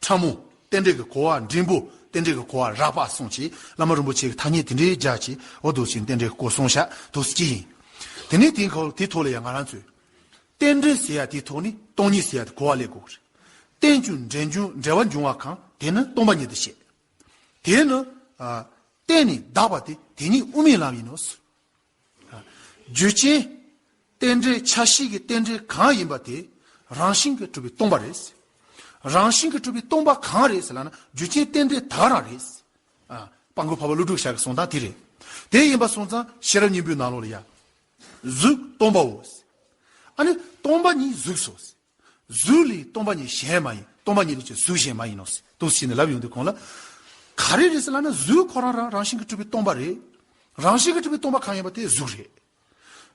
ཕྲ་མོ། རྟེན་འབྲེལ་གྱི་གོ་བ་འབྲིང་པོ། རྟེན་འབྲེལ་གྱི་གོ་བ་རགས་པ་གསུངས་བྱས། བླ་མ་རིན་པོ་ཆེ་གི་ཐ་སྙད་དེ་འདྲའི་སྦྱར་བྱས། འོ་འདུག་སེ་རྟེན་འབྲེལ་གྱི་གོ་གསུངས་ཤག་འདུག་སེ་ཅི་ཡིན། དེ་ནས་དེའི་ཁོ་དེའི་ཐོག་ལ་ཡང་ང་རང་ཚོས་རྟེན་འབྲེལ་ཟེར་ཡ་དེའི་ཐོག་ནས་སྟོང་ཉིད་ཟེར་ཡ་དེ་གོ་བ་ལེན་དགོས་ཀྱི་རེད། རྟེན་ཅིང་འབྲེལ་འབྱུང་འབྲེལ་བར་འབྱུང་བ་གང་དེ་ནི་སྟོང་པ་ཉིད་དུ་བཤད། དེ་ནི་ཨ་བརྟེན་ནས་འདག་པ་དེ་དེ་ཉིད་དབུ་མའི་ལམ་ཡིན་ནོ། རྒྱུ་རྐྱེན་རྟེན་འབྲེལ་ཆ་ཤས་ཀྱི་རྟེན་འབྲེལ་གང་ཡིན་པ་དེ་རང་བཞིན་གྱིས་གྲུབ་པའི་སྟོང་པ་རེད། རང་བཞིན་གྱིས་གྲུབ་པའི་སྟོང་པ་གང་རེད་ཟེར་ལབ་ན་རྒྱུ་རྐྱེན་རྟེན་འབྲེལ་ད་ག་རང་རེད། ཨ་སྤྲང་པོ་འཕགས་པ་ཀླུ་སྒྲུབ་ཞབས་ཀྱི་གསུང་སྟངས་དེ་རེད། དེ་ཡིན་པ་སོང་ཙང་ཤེས་རབ་སྙིང་པོའི་ནང་ལོགས་ལ་ཡ། གཟུགས་སྟོང་པའོ། ཨ་ནི་སྟོང་པ་ཉིད་གཟུགས་སོ། གཟུགས་ལས་སྟོང་པ་ཉིད་གཞན་མ་ཡིན། སྟོང་པ་ཉིད་ལས་ཀྱང་གཟུགས་གཞན་མ་ཡིན་ནོ། འདུག་སེ་བྱས་ནས་ལབ་ཡོང་དུས་གོང་ལ། ག་རེ་རེད་ཟེར་ལབ་ན་གཟུགས་ཁོ་རང་རང་རང་བཞིན་གྱིས་གྲུབ་པའི་སྟོང་པ་རེད། རང་བཞིན་གྱིས་གྲུབ་པའི་སྟོང་པ་གང་ཡིན་པ་དེ་གཟུགས་རེད།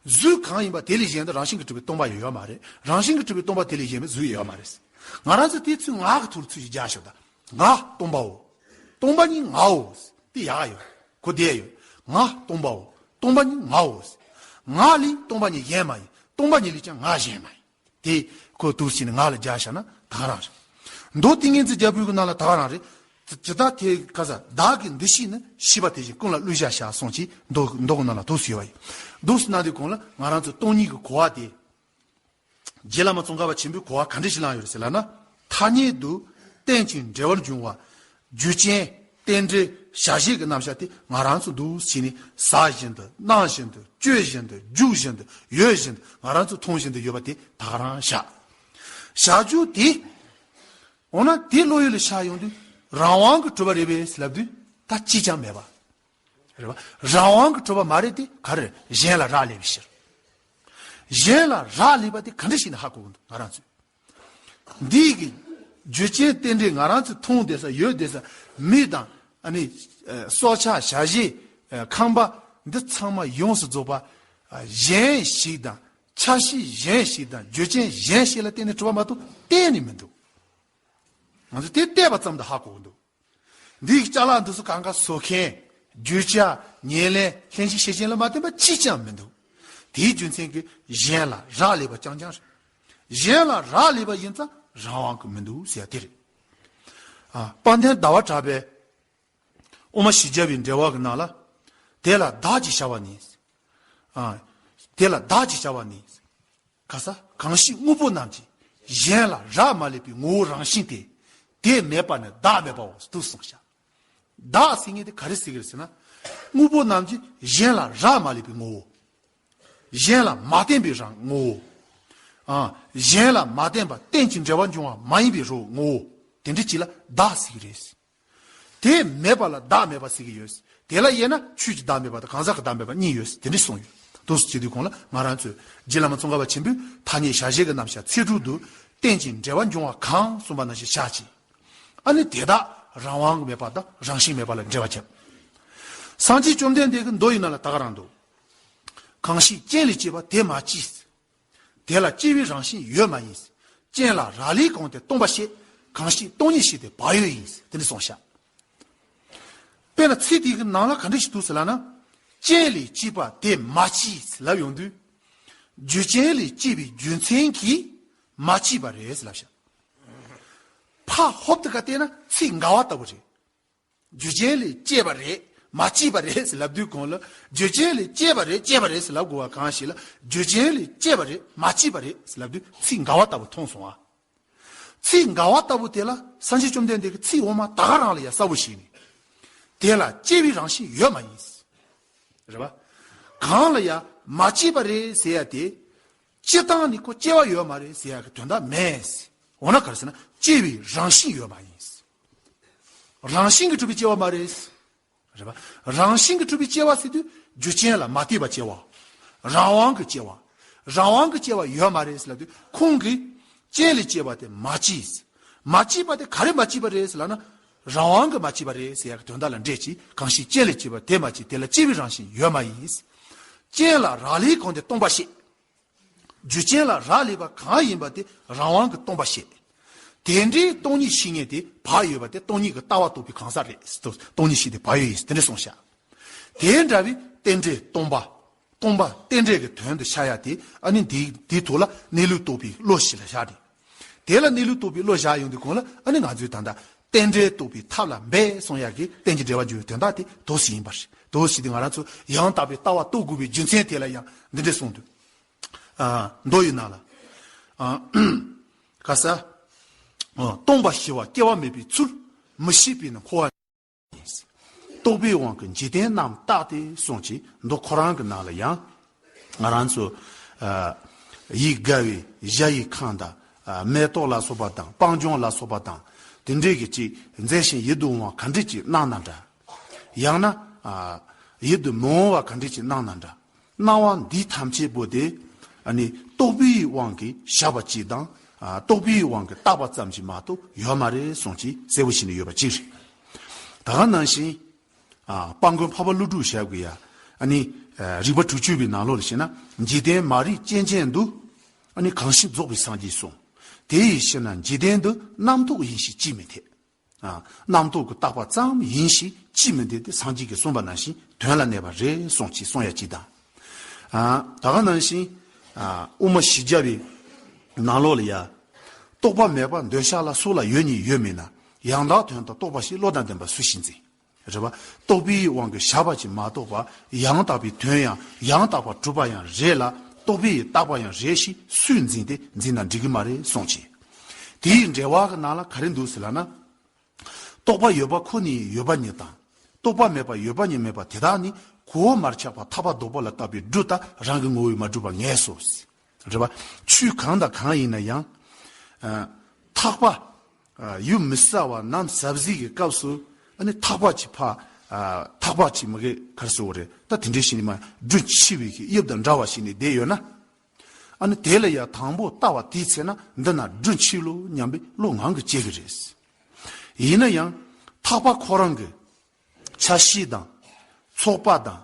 གཟུགས་གང་ཡིན་པ་དེ་ལས་གཞན་དུ་རང་བཞིན་གྱིས་གྲུབ་པའི་སྟོང་པ་ཡོད་ཡོད་མ་རེད། རང་བཞིན་གྱིས་གྲུབ་པའི་སྟོང་པ་དེ་ལས་གཞན་པའི་གཟུགས་ཡོད་ཡོད་མ་རེད། ང་རང་ཚོ་དེ་ཚོའི་ངག་གི་ཐོག་ལ་ཚུར་ཞིག་རྒྱག་ཤོག་ད། ངག་སྟོང་པའོ། སྟོང་པ་ཉིད་ངའོ། དེ་ཡག་ཡོད། གོ་བདེ་ཡོད། ངག་སྟོང་པའོ། སྟོང་པ་ཉིད་ངའོ། ངག་ལས་སྟོང་པ་ཉིད་གཞན་མ་ཡིན། སྟོང་པ་ཉིད་ལས་ཀྱང་ངག་གཞན་མ་ཡིན། དེ་ཁོ་འདུག་སེ་བྱས་ནས་ངག་ལ་རྒྱག་བཞག་ན་ད་ག་རང་རེད། མདོ་ཏིང་ངེ་འཛིན་རྒྱལ་པོའི་གི་ནང་ལ་ད་ག་རང་རེད། ཇི་ལྟར་དེ་ག་ས་བདག་གི་འདུ་ཤེས་ནི་ཤེས་པ་དེ་བཞིན་ཀུན་ལ་བློས་བཞག་བྱ་གསུངས་ཀྱིས་མདོ་མདོ་གི་ནང་ལ་འདུག་སེ་ཡོད་པ་ཡིན། འདུག་སེ་གནང་དུས་གོང་ལ་ང་རང་ཚོ་སྟོང་ཉིད་ཀྱི་གོ་བ་དེ། རྗེ་བླ་མ་ཙོང་ཁ་པ་ཆེན་པོའི་གོ་བ་ག་འདྲ་ཞིག་བླངས་ཡོད་རེད་ཟེར་ལབ་ན། ཐ་སྙད་དུ་རྟེན་ཅིང་འབྲེལ་བར་འབྱུང་བ། རྒྱུ་རྐྱེན་རྟེན་འབྲེལ་བྱ་བྱེད་ཀྱི་རྣམ་གཞག་དེ་ང་རང་ཚོ་འདུག་སེ་བྱས་ནས་ཟ་བཞིན་དུ་གནང་བཞིན་དུ་སྤྱོད་བཞིན་དུ་རྒྱུག་བཞིན་དུ་ཡོད་བཞིན་དུ་ང་རང་ཚོ་མཐོང་བཞིན་དུ་ཡོད་པ་དེ་ད་ག་རང་བཞག་བཞག་རྒྱུ་དེ། འོ་ན་དེ་བློ་ཡུལ་ལ་ཤར་ཡོང་དུས་རང་དབང་གི་གྲུབ་པ་རེད་པས་ལབ་དུས་ད་ཅིས་ཀྱང་མེད་པ། རེད་བ། རང་དབང་གི་གྲུབ་པ་མ་རེད་དེ་ག་རེ་རེད། གཞན་ལ་རག་ལས་པའི་ཕྱིར། གཞན་ལ་རག་ལས་པ་དེ་ག་འདྲ་ཞིག་ནས་ཧ་གོ་གི་འདུག་ང་རང་ཚོས། འདིའི་གི་རྒྱུ་རྐྱེན་རྟེན་འབྲེལ་ང་རང་ཚོས་མཐོང་བསྡད་ས་ཡོད་བསྡད་ས་མི་དང་ཨ་ནི་ཨ་སྲོག་ཆགས་བྱ་བྱེད་ཨ་ཁམས་པ་འདི་ཚང་མ་ཡོངས་སུ་རྫོགས་པ་ཨ་གཞན་ཞིག་དང་ ཆ་ཤས་གཞན་ཞིག་དང་རྒྱུ་རྐྱེན་གཞན་ཞིག་ལ་བརྟེན་ནས་གྲུབ་པ་མ་གཏོགས་གཏན་ནས་མི་འདུག། ང་ཚོས་དེ་བལྟས་པ་ཙམ་དུ་ཧ་གོ་གི་འདུག། འདིའི་ཅ་ལག་འདི་ཚོ་གང་ག་བཟོ་མཁན། རྒྱུ་ཆ། ཉེར་ལེན། ལྷན་ཅིག་བྱེད་ཅན་ལ་མ་བརྟེན་པ་གཅིག་ཀྱང་མི་འདུག། དེའི་རྒྱུ་མཚན་གྱིས་གཞན་ལ་རག་ལས་པ་རྐྱང་རྐྱང་རེད། གཞན་ལ་རག་ལས་པ་ཡིན་ཙང་རང་དབང་གི་མི་འདུག་ཟེར་ཡ་དེ་རེད། ཨ། དཔལ་ལྡན་ཟླ་བ་གྲགས་པས་དབུ་མ་བཞི་བརྒྱ་པའི་འགྲེལ་པ་གི་ནང་ལ། དེ་ལ་བདག་ཅེས་བྱ་བ་ནི། ཨ། དེ་ལ་བདག་ཅེས་བྱ་བ་ནི། ག་ས་གང་ཞིག་དངོས་པོ་རྣམས་ཀྱི་གཞན་ལ་རག་མ་ལས་པའི་ངོ་བོ་རང་བཞིན་ཏེ། དེ་མེད་པ་ནི་བདག་མེད་པའོ་དུ་གསུངས་ཤག། བདག་ཟེར་མཁན་དེ་ག་རེ་ཟེར་གི་རེད་ཟེར་ན། དངོས་པོ་རྣམས་ཀྱི་གཞན་ལ་རག་མ་ལས་པའི་ངོ་བོ། གཞན་ལ་མ་བརྟེན་པའི་རང་ངོ་བོ། ཨ། གཞན་ལ་མ་བརྟེན་པ་རྟེན་ཅིང་འབྲེལ་བར་འབྱུང་བ་མ་ཡིན་པའི་རང་ངོ་བོ། དེ་འདྲ་ཅིག་ལ་བདག་ཟེར་གི་རེད། དེ་མེད་པ་ལ་བདག་མེད་པ་ཟེར་གི་ཡོད། དེ་ལ་དབྱེ་ན་ཆོས་ཀྱི་བདག་མེད་པ་དང་གང་ཟག་གི་བདག་མེད་པ་གཉིས་ཡོད། དེ་འདྲ་གསུངས་ཡོད། དུ་སུ་བྱེད་དུས་གོང་ལ་ང་རང་ཚོས་རྗེ་བླ་མ་ཙོང་ཁ་པ་ཆེན་པོས་ཐ་སྙད་བྱ་བྱེད་ཀྱི་རྣམ་གཞག་ཚིག་དྲུག་ཏུ་རྟེན་ཅིང་འབྲེལ་བར་འབྱུང་བ་གང་གསུངས་པ་ནང་བཞིན་བྱ་ཅིག། ཨ་ནི་དེ་དག་རང་དབང་གི་མེད་པ་དང་རང་བཞིན་མེད་པ་ལ་འགྲེལ་བ་བརྒྱབ། སངས་རྒྱས་བཅོམ་ལྡན་འདས་ཀྱི་མདོ་ཡི་ནང་ལ་ད་ག་རང་འདུག། གང་ཞིག་རྐྱེན་ལས་སྐྱེས་པ་དེ་མ་སྐྱེས། དེ་ལ་སྐྱེ་བའི་རང་བཞིན་ཡོད་མ་ཡིན། རྐྱེན་ལ་རག་ལས་གང་དེ་སྟོང་པར་བཤད། གང་ཞིག་སྟོང་ཉིད་ཞིག་དེ་བག་ཡོད་ཡིན། དེ་ནི་གསུངས་ཤག། དཔེར་ན་ཚིག་དེའི་ནང་ལ་ག་འདྲ་ཞིག་འདུག་ཟེར་ལབ་ན། རྐྱེན་ལས་སྐྱེས་པ་དེ་མ་སྐྱེས་ལབ་ཡོང་དུས། རྒྱུ་རྐྱེན་ལས་སྐྱེས་པའི་རྒྱུ་མཚན་གྱིས་མ་སྐྱེས་པ་རེད་ཟེར་ལབ་ཤག། ཕ་ཧོབ་ཏེ་ག་བལྟས་ན་ཚིག་འགལ་བ་ལྟ་བུ་རེད། རྒྱུ་རྐྱེན་ལས་སྐྱེས་པ་རེད། མ་སྐྱེས་པ་རེད་ཟེར་ལབ་དུས་གོང་ལ་རྒྱུ་རྐྱེན་ལས་སྐྱེས་པ་རེད་སྐྱེས་པ་རེད་ཟེར་ལབ་དགོས་པ་གང་ཞིག་ལ་རྒྱུ་རྐྱེན་ལས་སྐྱེས་པ་རེད་མ་སྐྱེས་པ་རེད་ཟེར་ལབ་དུས་ཚིག་འགལ་བ་ལྟ་བུ་མཐོང་སོང་ཨ། ཚིག་འགལ་བ་ལྟ་བུ་དེ་ལ་སངས་རྒྱས་བཅོམ་ལྡན་འདས་ཀྱི་ཚིག་འོག་མ་ད་ག་རང་ལ་ཡ་གསལ་པོ་ཞིག་ནི། དེ་ལ་སྐྱེ་བའི་རང་བཞིན་ཡོད་མ་ཡིན། རེད་པ། གང་ལ་ཡ་མ་སྐྱེས་པ་རེད་ཟེར་ཡ་དེ། སྤྱིར་བཏང་ནི་ཁོ་སྐྱེ་བ་ཡོད་མ་རེད་ཟེར་ཡ་གི་དོན་དག་མེད། འོ་ན་ག་རེ་ཟེར་ན་སྐྱེ་བའི་རང་བཞིན་ཡོད་མ་ཡིན། རང་བཞིན་གྱིས་གྲུབ་པའི་སྐྱེ་བ་མ་རེད། རེད་པ། རང་བཞིན་གྱིས་གྲུབ་པའི་སྐྱེ་བ་ཟེར་དུས་རྒྱུ་རྐྱེན་ལ་མ་ལྟོས་པ་སྐྱེ་བ། རང་དབང་གི་སྐྱེ་བ། རང་དབང་གི་སྐྱེ་བ་ཡོད་མ་རེད་ཟེར་ལབ་དུས་ཁོང་གིས་རྐྱེན་ལས་སྐྱེས་པ་དེ་མ་སྐྱེས། མ་སྐྱེས་པ་དེ་ག་རེ་མ་སྐྱེས་པ་རེད་ཟེར་ལབ་ན། རང་དབང་གིས་མ་སྐྱེས་པ་རེད་ཟེར་ཡ་གི་དོན་དག་ལ་འགྲེལ་གྱིས་གང་ཞིག་རྐྱེན་ལས་སྐྱེས་པ་དེ་མ་སྐྱེས་དེ་ལ་སྐྱེ་བའི་རང་བཞིན་ཡོད་མ་ཡིན། རྐྱེན་ལ་རག་ལས་གང་དེ་སྟོང་པར་བཤད། རྒྱུ་རྐྱེན་ལ་རག་ལས་པ་གང་ཡིན་པ་དེ་རང་དབང་གིས་སྟོང་པར་བཤད། དེ་འདྲའི་སྟོང་ཉིད་ཤེས་ངེས་དེ་བག་ཡོད་པ་དེ་སྟོང་ཉིད་ཀྱི་ལྟ་བ་རྟོགས་པའི་གང་ཟག་རེད། སྟོང་ཉིད་ཤེས་དེ་བག་ཡོད་ཡིན་དེ་འདྲ་གསུངས་ཤག། དེ་འདྲ་བའི་རྟེན་འབྲེལ་སྟོང་པ། སྟོང་པ་རྟེན་འབྲེལ་གྱི་དོན་དུ་ཤར་ཡ་དེ་ཨ་ནི་འདིའི་འདིའི་ཐོག་ལ་གནས་ལུགས་རྟོགས་པའི་བློ་ཞིག་ལ་བཞག་རེད། དེ་ལ་གནས་ལུགས་རྟོགས་པའི་བློ་བཞག་ཡོང་དུས་གོང་ལ་ཨ་ནི་ང་ཚོས་ད་ལྟ་རྟེན་འབྲེལ་རྟོགས་པའི་ཐབས་ལ་འབད་གསུང་ཡག་གི་རྟེན་གྱི་འབྲེལ་བར་འཇུག་པའི་དོན་དག་དེ་དོ་ཞིག་ཡིན་པ་རེད། དོ་ཞིག་དེ་ང་རང་ཚོ་ཡང་དག་པའི་ལྟ་བ་རྟོགས་དགོས་པའི་རྒྱུ་མཚན་དེ་ལ་ཡང་འདི་འདྲ་གསུངས་འདུག། ཨ། མདོ་ཡི་ནང་ལ། ཨ། ག་ས། ཨ། སྟོང་པ་ཞི་བ་སྐྱེ་བ་མེད་པའི་ཚུལ། མི་ཤེས་པས་ནི་འཁོར་བ། རྟོག་པའི་དབང་གིས་འཇིག་རྟེན་རྣམས་བརྟགས་ཏེ་གསུངས་ཀྱི་མདོ་ཁོ་རང་གི་ནང་ལ་ཡང་། ང་རང་ཚོ། ཨ། ཡིད་དགའ་བའི་གཞལ་ཡས་ཁང་དང་། ཨ། མེ་ཏོག་ལ་སོགས་པ་དང་སྤང་ལྗོངས་ལ་སོགས་པ་དང་དེ་འདྲའི་གི་ཅིག་མཛེས་ཤིང་ཡིད་དུ་འོང་བ་ག་འདྲ་ཅིག་སྣང་ན་འདྲ། ཡང་ན། ཨ། ཡིད་དུ་མི་འོང་བ་ག་འདྲ་ཅིག་སྣང་ན་འདྲ། སྣང་བ་འདི་ཐམས་ཅད་པོ་དེ། ཨ་ནི་རྟོག་པའི་དབང་གིས་བཞག་པ་ཅིག་དང་། ཨ། རྟོག་པའི་དབང་གིས་བཏགས་པ་ཙམ་ཞིག་མ་གཏོགས་ཡོད་མ་རེད་གསུངས་ཀྱི་གསལ་པོ་ཞིག་ནས་ཡོད་པ་ཅིག་རེད། ད་ག་ནང་བཞིན། ཨ། དཔལ་མགོན་འཕགས་པ་ཀླུ་སྒྲུབ་ཞབས་ཀྱིས་ཡ། ཨ་ནི། ཨ། རིགས་པ་དྲུག་ཅུ་པའི་ནང་ལོགས་ལ་བཤད་ན། འཇིག་རྟེན་མ་རིག་རྐྱེན་ཅན་དུ། ཨ་ནི་གང་ཞིག་རྫོགས་པའི་སངས་རྒྱས་གསུངས། དེ་ཡི་ཕྱིར་ན་འཇིག་རྟེན་འདི་རྣམ་རྟོག་ཡིན་ཞིང་ཅིས་མི་འཐད། ཨ། རྣམ་རྟོག་གི་བཏགས་པ་ཙམ་ཡིན་ཞིང་ཅིས་མི་འཐད་དེ་སངས་རྒྱས་ཀྱིས་གསུངས་པ་ནང་བཞིན་དོན་ལ་གནས་པ་རེད་གསུངས་ཀྱིས་གསུང་ཡ་ཅིག་དང་། ཨ། ད་ག་ནང་བཞིན། ཨ། དབུ་མ་བཞི་བརྒྱ་པའི་ནང་ལོགས་ལ་ཡ། རྟོག་པ་མེད་པར་འདོད་ཆགས་ལ་སོགས་ལ་ཡོད་ཉིད་ཡོད་མིན་ན། ཡང་དག་དོན་དང་རྟོགས་པ་ཞིག་བློ་དང་ལྡན་པ་སུ་ཞིག་འཛིན། རེད་པ། རྟོག་པའི་དབང་གིས་བཞག་པ་ཅིག་མ་གཏོགས་པ། ཡང་དག་པའི་དོན་ཡང་ཡང་དག་པར་གྲུབ་པ་ཡང་རེད་ལ། རྟོག་པས་བཏགས་པ་ཡང་རེད་ཞེས་སུས་འཛིན་ཏེ་འཛིན་ན་འགྲིག་གི་མ་རེད་གསུངས་ཀྱི། དེའི་འགྲེལ་པ་གི་ནང་ལ་ག་རེ་འདུག་ཟེར་ལབ་ན། རྟོག་པ་ཡོད་པ་ཁོ་ནས་ཡོད་པ་ཉིད་དང་། རྟོག་པ་མེད་པ་ཡོད་པ་ཉིད་མེད་པ་དེ་དག་ནི་གོས་མར་ཆག་པ་ཐག་པ་རྡོག་པ་ལ་བཏགས་པའི་སྦྲུལ་ལྟར་རང་གི་ངོ་བོས་མ་གྲུབ་པར་ངེས་སོ། རེད་པ། ཆོས་གང་དང་གང་ཡིན་ན་ཡང་། ཨ། ཐག་པ། ཨ། ཡུམ་མི་གསལ་བ་ནམ་ཟབ་ཟིག་གི་སྐབས་སུ། ཨ་ནི་ཐག་པ་ཅིག་ཕ། ཨ། ཐག་པ་ཅིག་མ་གི་གར་སོ་རེད་ད་དེ་འདྲའི་ཞིག་ནི་མ་སྦྲུལ་འཆི་བའི་གི་དབྱིབས་དང་འདྲ་བ་ཞིག་ནི་བསྡད་ཡོད་ན། ཨ་ནི་དེ་ལ་ཡང་དང་པོ་ལྟ་བ་དེའི་ཚེ་ན་འདི་ན་སྦྲུལ་འཆི་ལོ་སྙམ་པའི་བློ་ངང་གིས་སྐྱེ་གི་རེད། ཡིན་ན་ཡང་ཐག་པ་ཁོ་རང་གི་ཆ་ཤས་དང་། ཚོགས་པ་དང་།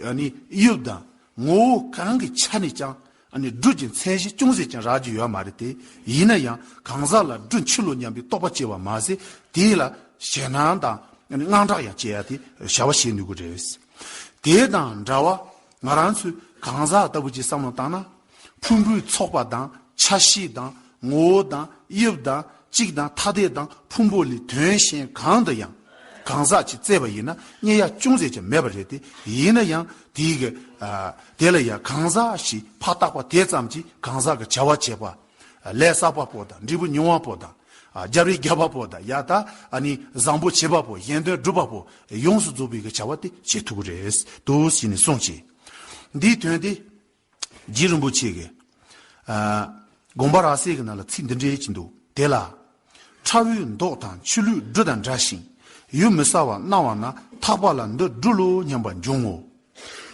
ཨ་ནི་དབྱིབས་དང་ངོ་བོ་གང་གི་ཆ་ནས་ཀྱང་ ཨ་ནི་སྦྲུལ་གྱི་མཚན་གཞི་ཅུང་ཟད་ཀྱང་རག་རྒྱུ་ཡོད་མ་རེད་དེ། ཡིན་ན་ཡང་གང་ཟག་ལ་སྦྲུལ་འཆི་ལོ་སྙམ་པའི་རྟོག་པ་སྐྱེ་བ་མ་ཟད། དེ་ལ་ཞེད་སྣང་དང་ཨ་ནི་དངངས་སྐྲག་ཡང་སྐྱེ་ཡ་དེ་བྱ་བ་བྱེད་ནུས་ཀྱི་རེད། དེ་དང་འདྲ་བ་ང་རང་ཚོའི་གང་ཟག་ལྟ་བུ་ཅིག་བསམ་བློ་བཏང་ན། ཕུང་པོའི་ཚོགས་པ་དང་ཆ་ཤས་དང་ངོ་བོ་དང་དབྱིབས་དང་གཅིག་དང་ཐ་དད་དང་ཕུང་པོ་ལས་དོན་གཞན་གང་དུ་ཡང་གང་ཟག་ཅིག་བཙལ་བ་ཡིན་ན་རྙེད་ཡ་ཅུང་ཟད་ཀྱང་མེད་པ་རེད་དེ། ཡིན་ན་ཡང་དེའི་གི་ཨ་དེ་ལ་ཡང་གང་ཟག་ཞིག་ཕར་བཏགས་པ་དེ་ཙམ་གྱིས་གང་ཟག་གི་བྱ་བ་བྱེད་པ། ལས་བསགས་པ་པོ་དང་འབྲས་བུ་མྱོང་བ་པོ་དང་། རྒྱལ་བའི་རྒྱལ་བ་པོ་དང་ཡ་ད་ཨ་ནི་བཟང་པོ་བྱེད་པ་པོ་གཞན་དོན་སྒྲུབ་པ་པོ་ཡོངས་སུ་རྫོགས་པའི་གི་བྱ་བ་དེ་བྱེད་ཐུབ་ཀྱི་རེད་འདུག་ཟེར་ནས་གསུངས་ཀྱི། འདིའི་དོན་དེ་རྗེ་རིན་པོ་ཆེ་གི་ཨ་དགོངས་པ་རབ་གསལ་གྱི་ནང་ལ་ཚིག་འདི་འདྲའི་ཅིག་འདུག་དེ་ལ། ཁྲ་བོའི་མདོག་དང་ཆུ་ལུད་སྦྲུལ་དང་འདྲ་ཞིང་། ཡུམ་མི་གསལ་བར་སྣང་བ་ན་ཐག་པ་ལ་འདི་སྦྲུལ་ལོ་སྙམ་པར་འབྱུང་ངོ་།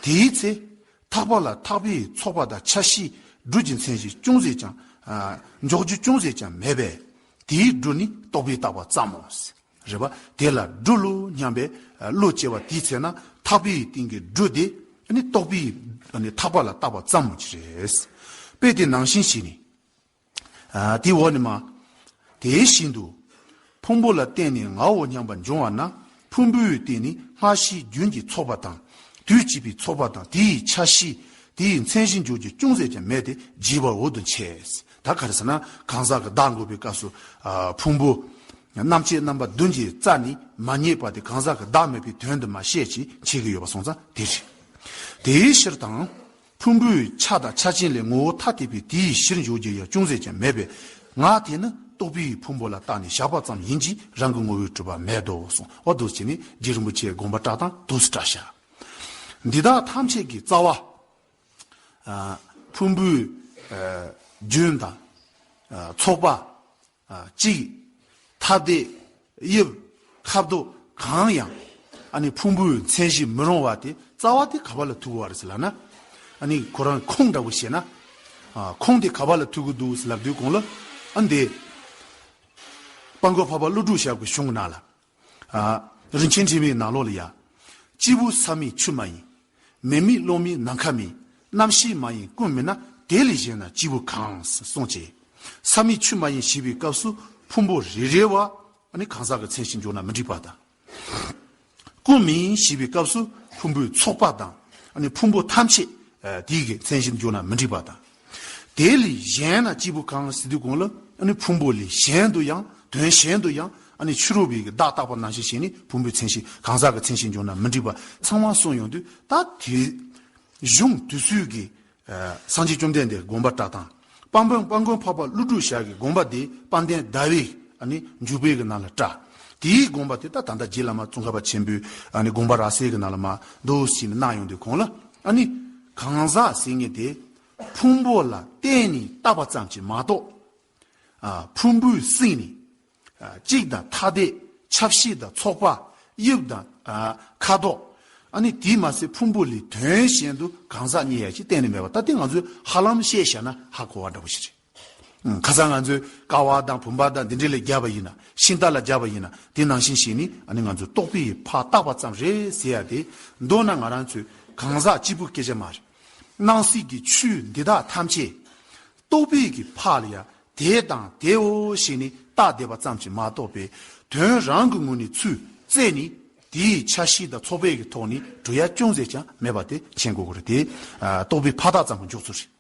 དེའི་ཚེ། ཐག་པ་ལ་ཐག་པའི་ཚོགས་པ་དང་ཆ་ཤས་སྦྲུལ་གྱི་མཚན་གཞི་ཅུང་ཟད་ཀྱང་ཨ་འཇོག་རྒྱུ་ཅུང་ཟད་ཀྱང་མེད་པས། དེའི་སྦྲུལ་ནི་རྟོག་པས་བཏགས་པ་ཙམ་མོ། རེད་པ། དེ་ལ་སྦྲུལ་ལོ་སྙམ་པའི་བློ་སྐྱེ་བ་དེའི་ཚེ་ན་ཐག་པའི་སྟེང་གི་སྦྲུལ་དེ་ནི་རྟོག་པས་ཐག་པ་ལ་བཏགས་པ་ཙམ་མོ་ཅིག་རེད། དཔེ་དེ་ནང་བཞིན་བྱས་ནས། ཨ་དེའི་འོག་ནས་མ། དེ་བཞིན་དུ། ཕུང་པོ་ལ་བརྟེན་ནས་ངའོ་སྙམ་པར་འབྱུང་བ་ན། ཕུང་པོའི་སྟེང་ནས་སྔ་ཕྱིའི་རྒྱུན་གྱི་ཚོགས་པ་དང་། དུས་གཅིག་པའི་ཚོགས་པ་དང་དེའི་ཆ་ཤས། དེའི་མཚན་གཞི་འཇོག་རྒྱུ་ཅུང་ཟད་ཀྱང་མེད་དེ་བརྗེད་པར་འོས་སུ་འཆད། ད་ག་རེ་ཟེར་ན་གང་ཟག་གི་བདག་འགོག་པའི་སྐབས་སུ་ཨ་ཕུང་པོ། རྣམ་བཅད་རྣམ་པ་བདུན་གྱི་རྩ་ནི་མ་རྙེད་པ་དེ་གང་ཟག་གི་བདག་མེད་པའི་དོན་དུ་མ་བཤད་ཅིང་འཆད་ཀྱི་ཡོད་པ་སོང་ཙང་དེ་རེད། དེའི་ཕྱིར་དང་། ཕུང་པོའི་ཆ་དང་ཆ་ཅན་ལས་ངོ་བོ་ཐ་དད་པའི་དེའི་ཕྱིར་འཇོག་རྒྱུ་ཡང་ཅུང་ཟད་ཀྱང་མེད་པས། ངག་དེ་ནི་རྟོག་པའི་ཕུང་པོ་ལ་བརྟགས་ནས་བཞག་པ་ཙམ་ཡིན་གྱི་རང་གི་ངོ་བོས་གྲུབ་པ་མེད་དོ་གསུངས། འོ་འདུག་བྱས་ནས་རྗེ་རིན་པོ་ཆེའི་དགོངས་པ་བཀྲལ་སྟངས་འདུག་སེ་བཀྲལ་བཞག་འདི་དག་ཐམས་ཅད་ཀྱི་རྩ་བ། ཨ་ཕུང་པོའི་ཨ་རྒྱུན་དང་། ཨ་ཚོགས་པ། ཨ་གཅིག་ཐ་དད། དབྱིབས། ཁ་དོག་གང་ཡང་། ཨ་ནི་ཕུང་པོའི་མཚན་གཞི་མི་རུང་བ་དེ་རྩ་བ་དེ་ག་པ་ལ་ཐུག་གི་ཡོད་རེད་ཟེར་ལབ་ན། ཨ་ནི་ཁོ་རང་ཁུངས་འདྲ་བོ་བཤད་ན། ཨ་ཁུངས་དེ་ག་པ་ལ་ཐུག་གི་འདུག་ཟེར་ལབ་དུས་གོང་ལ། ཨ་འདི། དཔལ་མགོན་འཕགས་པ་ཀླུ་སྒྲུབ་ཞབས་ཀྱི་གཞུང་གི་ནང་ལ། ཨ་རིན་ཆེན་ཕྲེང་བའི་ནང་ལོགས་ལ་ཡ། སྐྱེས་བུ་ས་མེད་ཆུ་མ་ཡིན། མེ་མེད་རླུང་མེད་ནམ་མཁའ་མེད། རྣམ་ཤེས་མ་ཡིན་ཀུན་མེད་ན། དེ་ལས་གཞན་ན་སྐྱེས་བུ་གང་། གསུངས་ཀྱི། ས་མེད་ཆུ་མ་ཡིན་ཞེས་པའི་སྐབས་སུ་ཕུང་པོ་རེ་རེ་བ་ཨ་ནི་གང་ཟག་གི་མཚན་གཞི་འཇོག་ན་མི་འགྲིག་པ་དང་། ཀུན་མེད་ཞེས་པའི་སྐབས་སུ་ཕུང་པོའི་ཚོགས་པ་དང་ཨ་ནི་ཕུང་པོ་ཐམས་ཅད་ཨ་དེའི་གི་མཚན་གཞི་འཇོག་ན་མི་འགྲིག་པ་དང་། དེ་ལས་གཞན་ན་སྐྱེས་བུ་གང་ཟེར་དུས་གོང་ལ་ཨ་ནི་ཕུང་པོ་ལས་གཞན་དུ་ཡང་དོན་གཞན་དུ་ཡང་ཨ་ནི་ཕྱི་རོལ་པའི་གི་བདག་བཏགས་པ་ནང་བཞིན་བྱས་ནས་ཕུང་པོའི་མཚན་གཞི་གང་ཟག་གི་མཚན་གཞི་འཇོག་ན་མི་འགྲིག་པ་ཚང་མ་གསུངས་ཡོང་དུས། ད་དེ་གཞུང་དེ་ཚོའི་གི་ཨ་སངས་རྒྱས་བཅོམ་ལྡན་འདས་ཀྱི་དགོངས་པ་བཀྲལ་སྟངས། དཔལ་མགོན་དཔལ་མགོན་འཕགས་པ་ཀླུ་སྒྲུབ་ཞབས་ཀྱི་དགོངས་པ་དེ་དཔལ་ལྡན་ཟླ་བའི་ཨ་ནི་འཇུག་པའི་གི་ནང་ལ་བཀྲལ། དེའི་དགོངས་པ་དེ་ད་ད་ལྟ་རྗེ་བླ་མ་ཙོང་ཁ་པ་ཆེན་པོའི་ཨ་ནི་དགོངས་པ་རབ་གསལ་གྱི་ནང་ལ་མ་འདུག་ཟེར་ནས་གནང་ཡོང་དུས་གོང་ལ། ཨ་ནི་གང་ཟག་ཟེར་མཁན་དེ་ཕུང་པོ་ལ་བརྟེན་ནས་བཏགས་པ་ཙམ་གྱིས་མ་གཏོགས། ཨ་ཕུང་པོའི་སྟེང་ནས་ཨ་གཅིག་དང་ཐ་དད། ཆ་ཤས་དང་ཚོགས་པ། དབྱིབས་དང་ཨ་ཁ་དོག་ཨ་ནི་དེས་མ་ཟད་ཕུང་པོ་ལས་དོན་གཞན་དུ་གང་ཟག་རྙེད་ཡ་ཅིག་གཏན་ནས་མེད་པ། ད་དེ་ང་ཚོས་ཧ་ལམ་བཤད་བཞག་ན་ཧ་གོ་བ་འདྲ་བོ་ཞིག་རེད། ཨང་། ཁ་སང་ང་ཚོས་ཀ་བ་དང་བུམ་པ་དང་འདི་འདྲ་ལ་བརྒྱབ་པ་ཡིན་ན། ཤིང་རྟ་ལ་བརྒྱབ་པ་ཡིན་ན། དེ་ནང་བཞིན་བྱས་ནས་ཨ་ནི་ང་ཚོས་རྟོག་པས་ཕར་བཏགས་པ་ཙམ་རེད་ཟེར་ཡ་དེ། མདོར་ན་ང་རང་ཚོས་གང་ཟག་གཅིག་པུ་སྐད་ཆ་མ་རེད། སྣང་སྲིད་ཀྱི་ཆོས་འདི་དག་ཐམས་ཅད་རྟོག་པའི་གི་ཕར་ལ་ཡ། དེ་དང་དེའོ་ཞེས་ནས་བཏགས་བསྡད་པ་ཙམ་གྱིས་མ་གཏོགས་པའི་དོན་རང་གི་ངོས་ནས་ཚུར་བཙལ་ནས་དེའི་ཆ་ཤས་དང་ཚོགས་པའི་གི་ཐོག་ནས་གྲུབ་ཡ་ཅུང་ཟད་ཀྱང་མེད་པ་དེ་མཁྱེན་དགོས་ཀྱི་རེད་དེ། ཨ་རྟོག་པའི་ཕར་བཏགས་ཙམ་གྱིས་འཇོག་ཚུལ་རེད།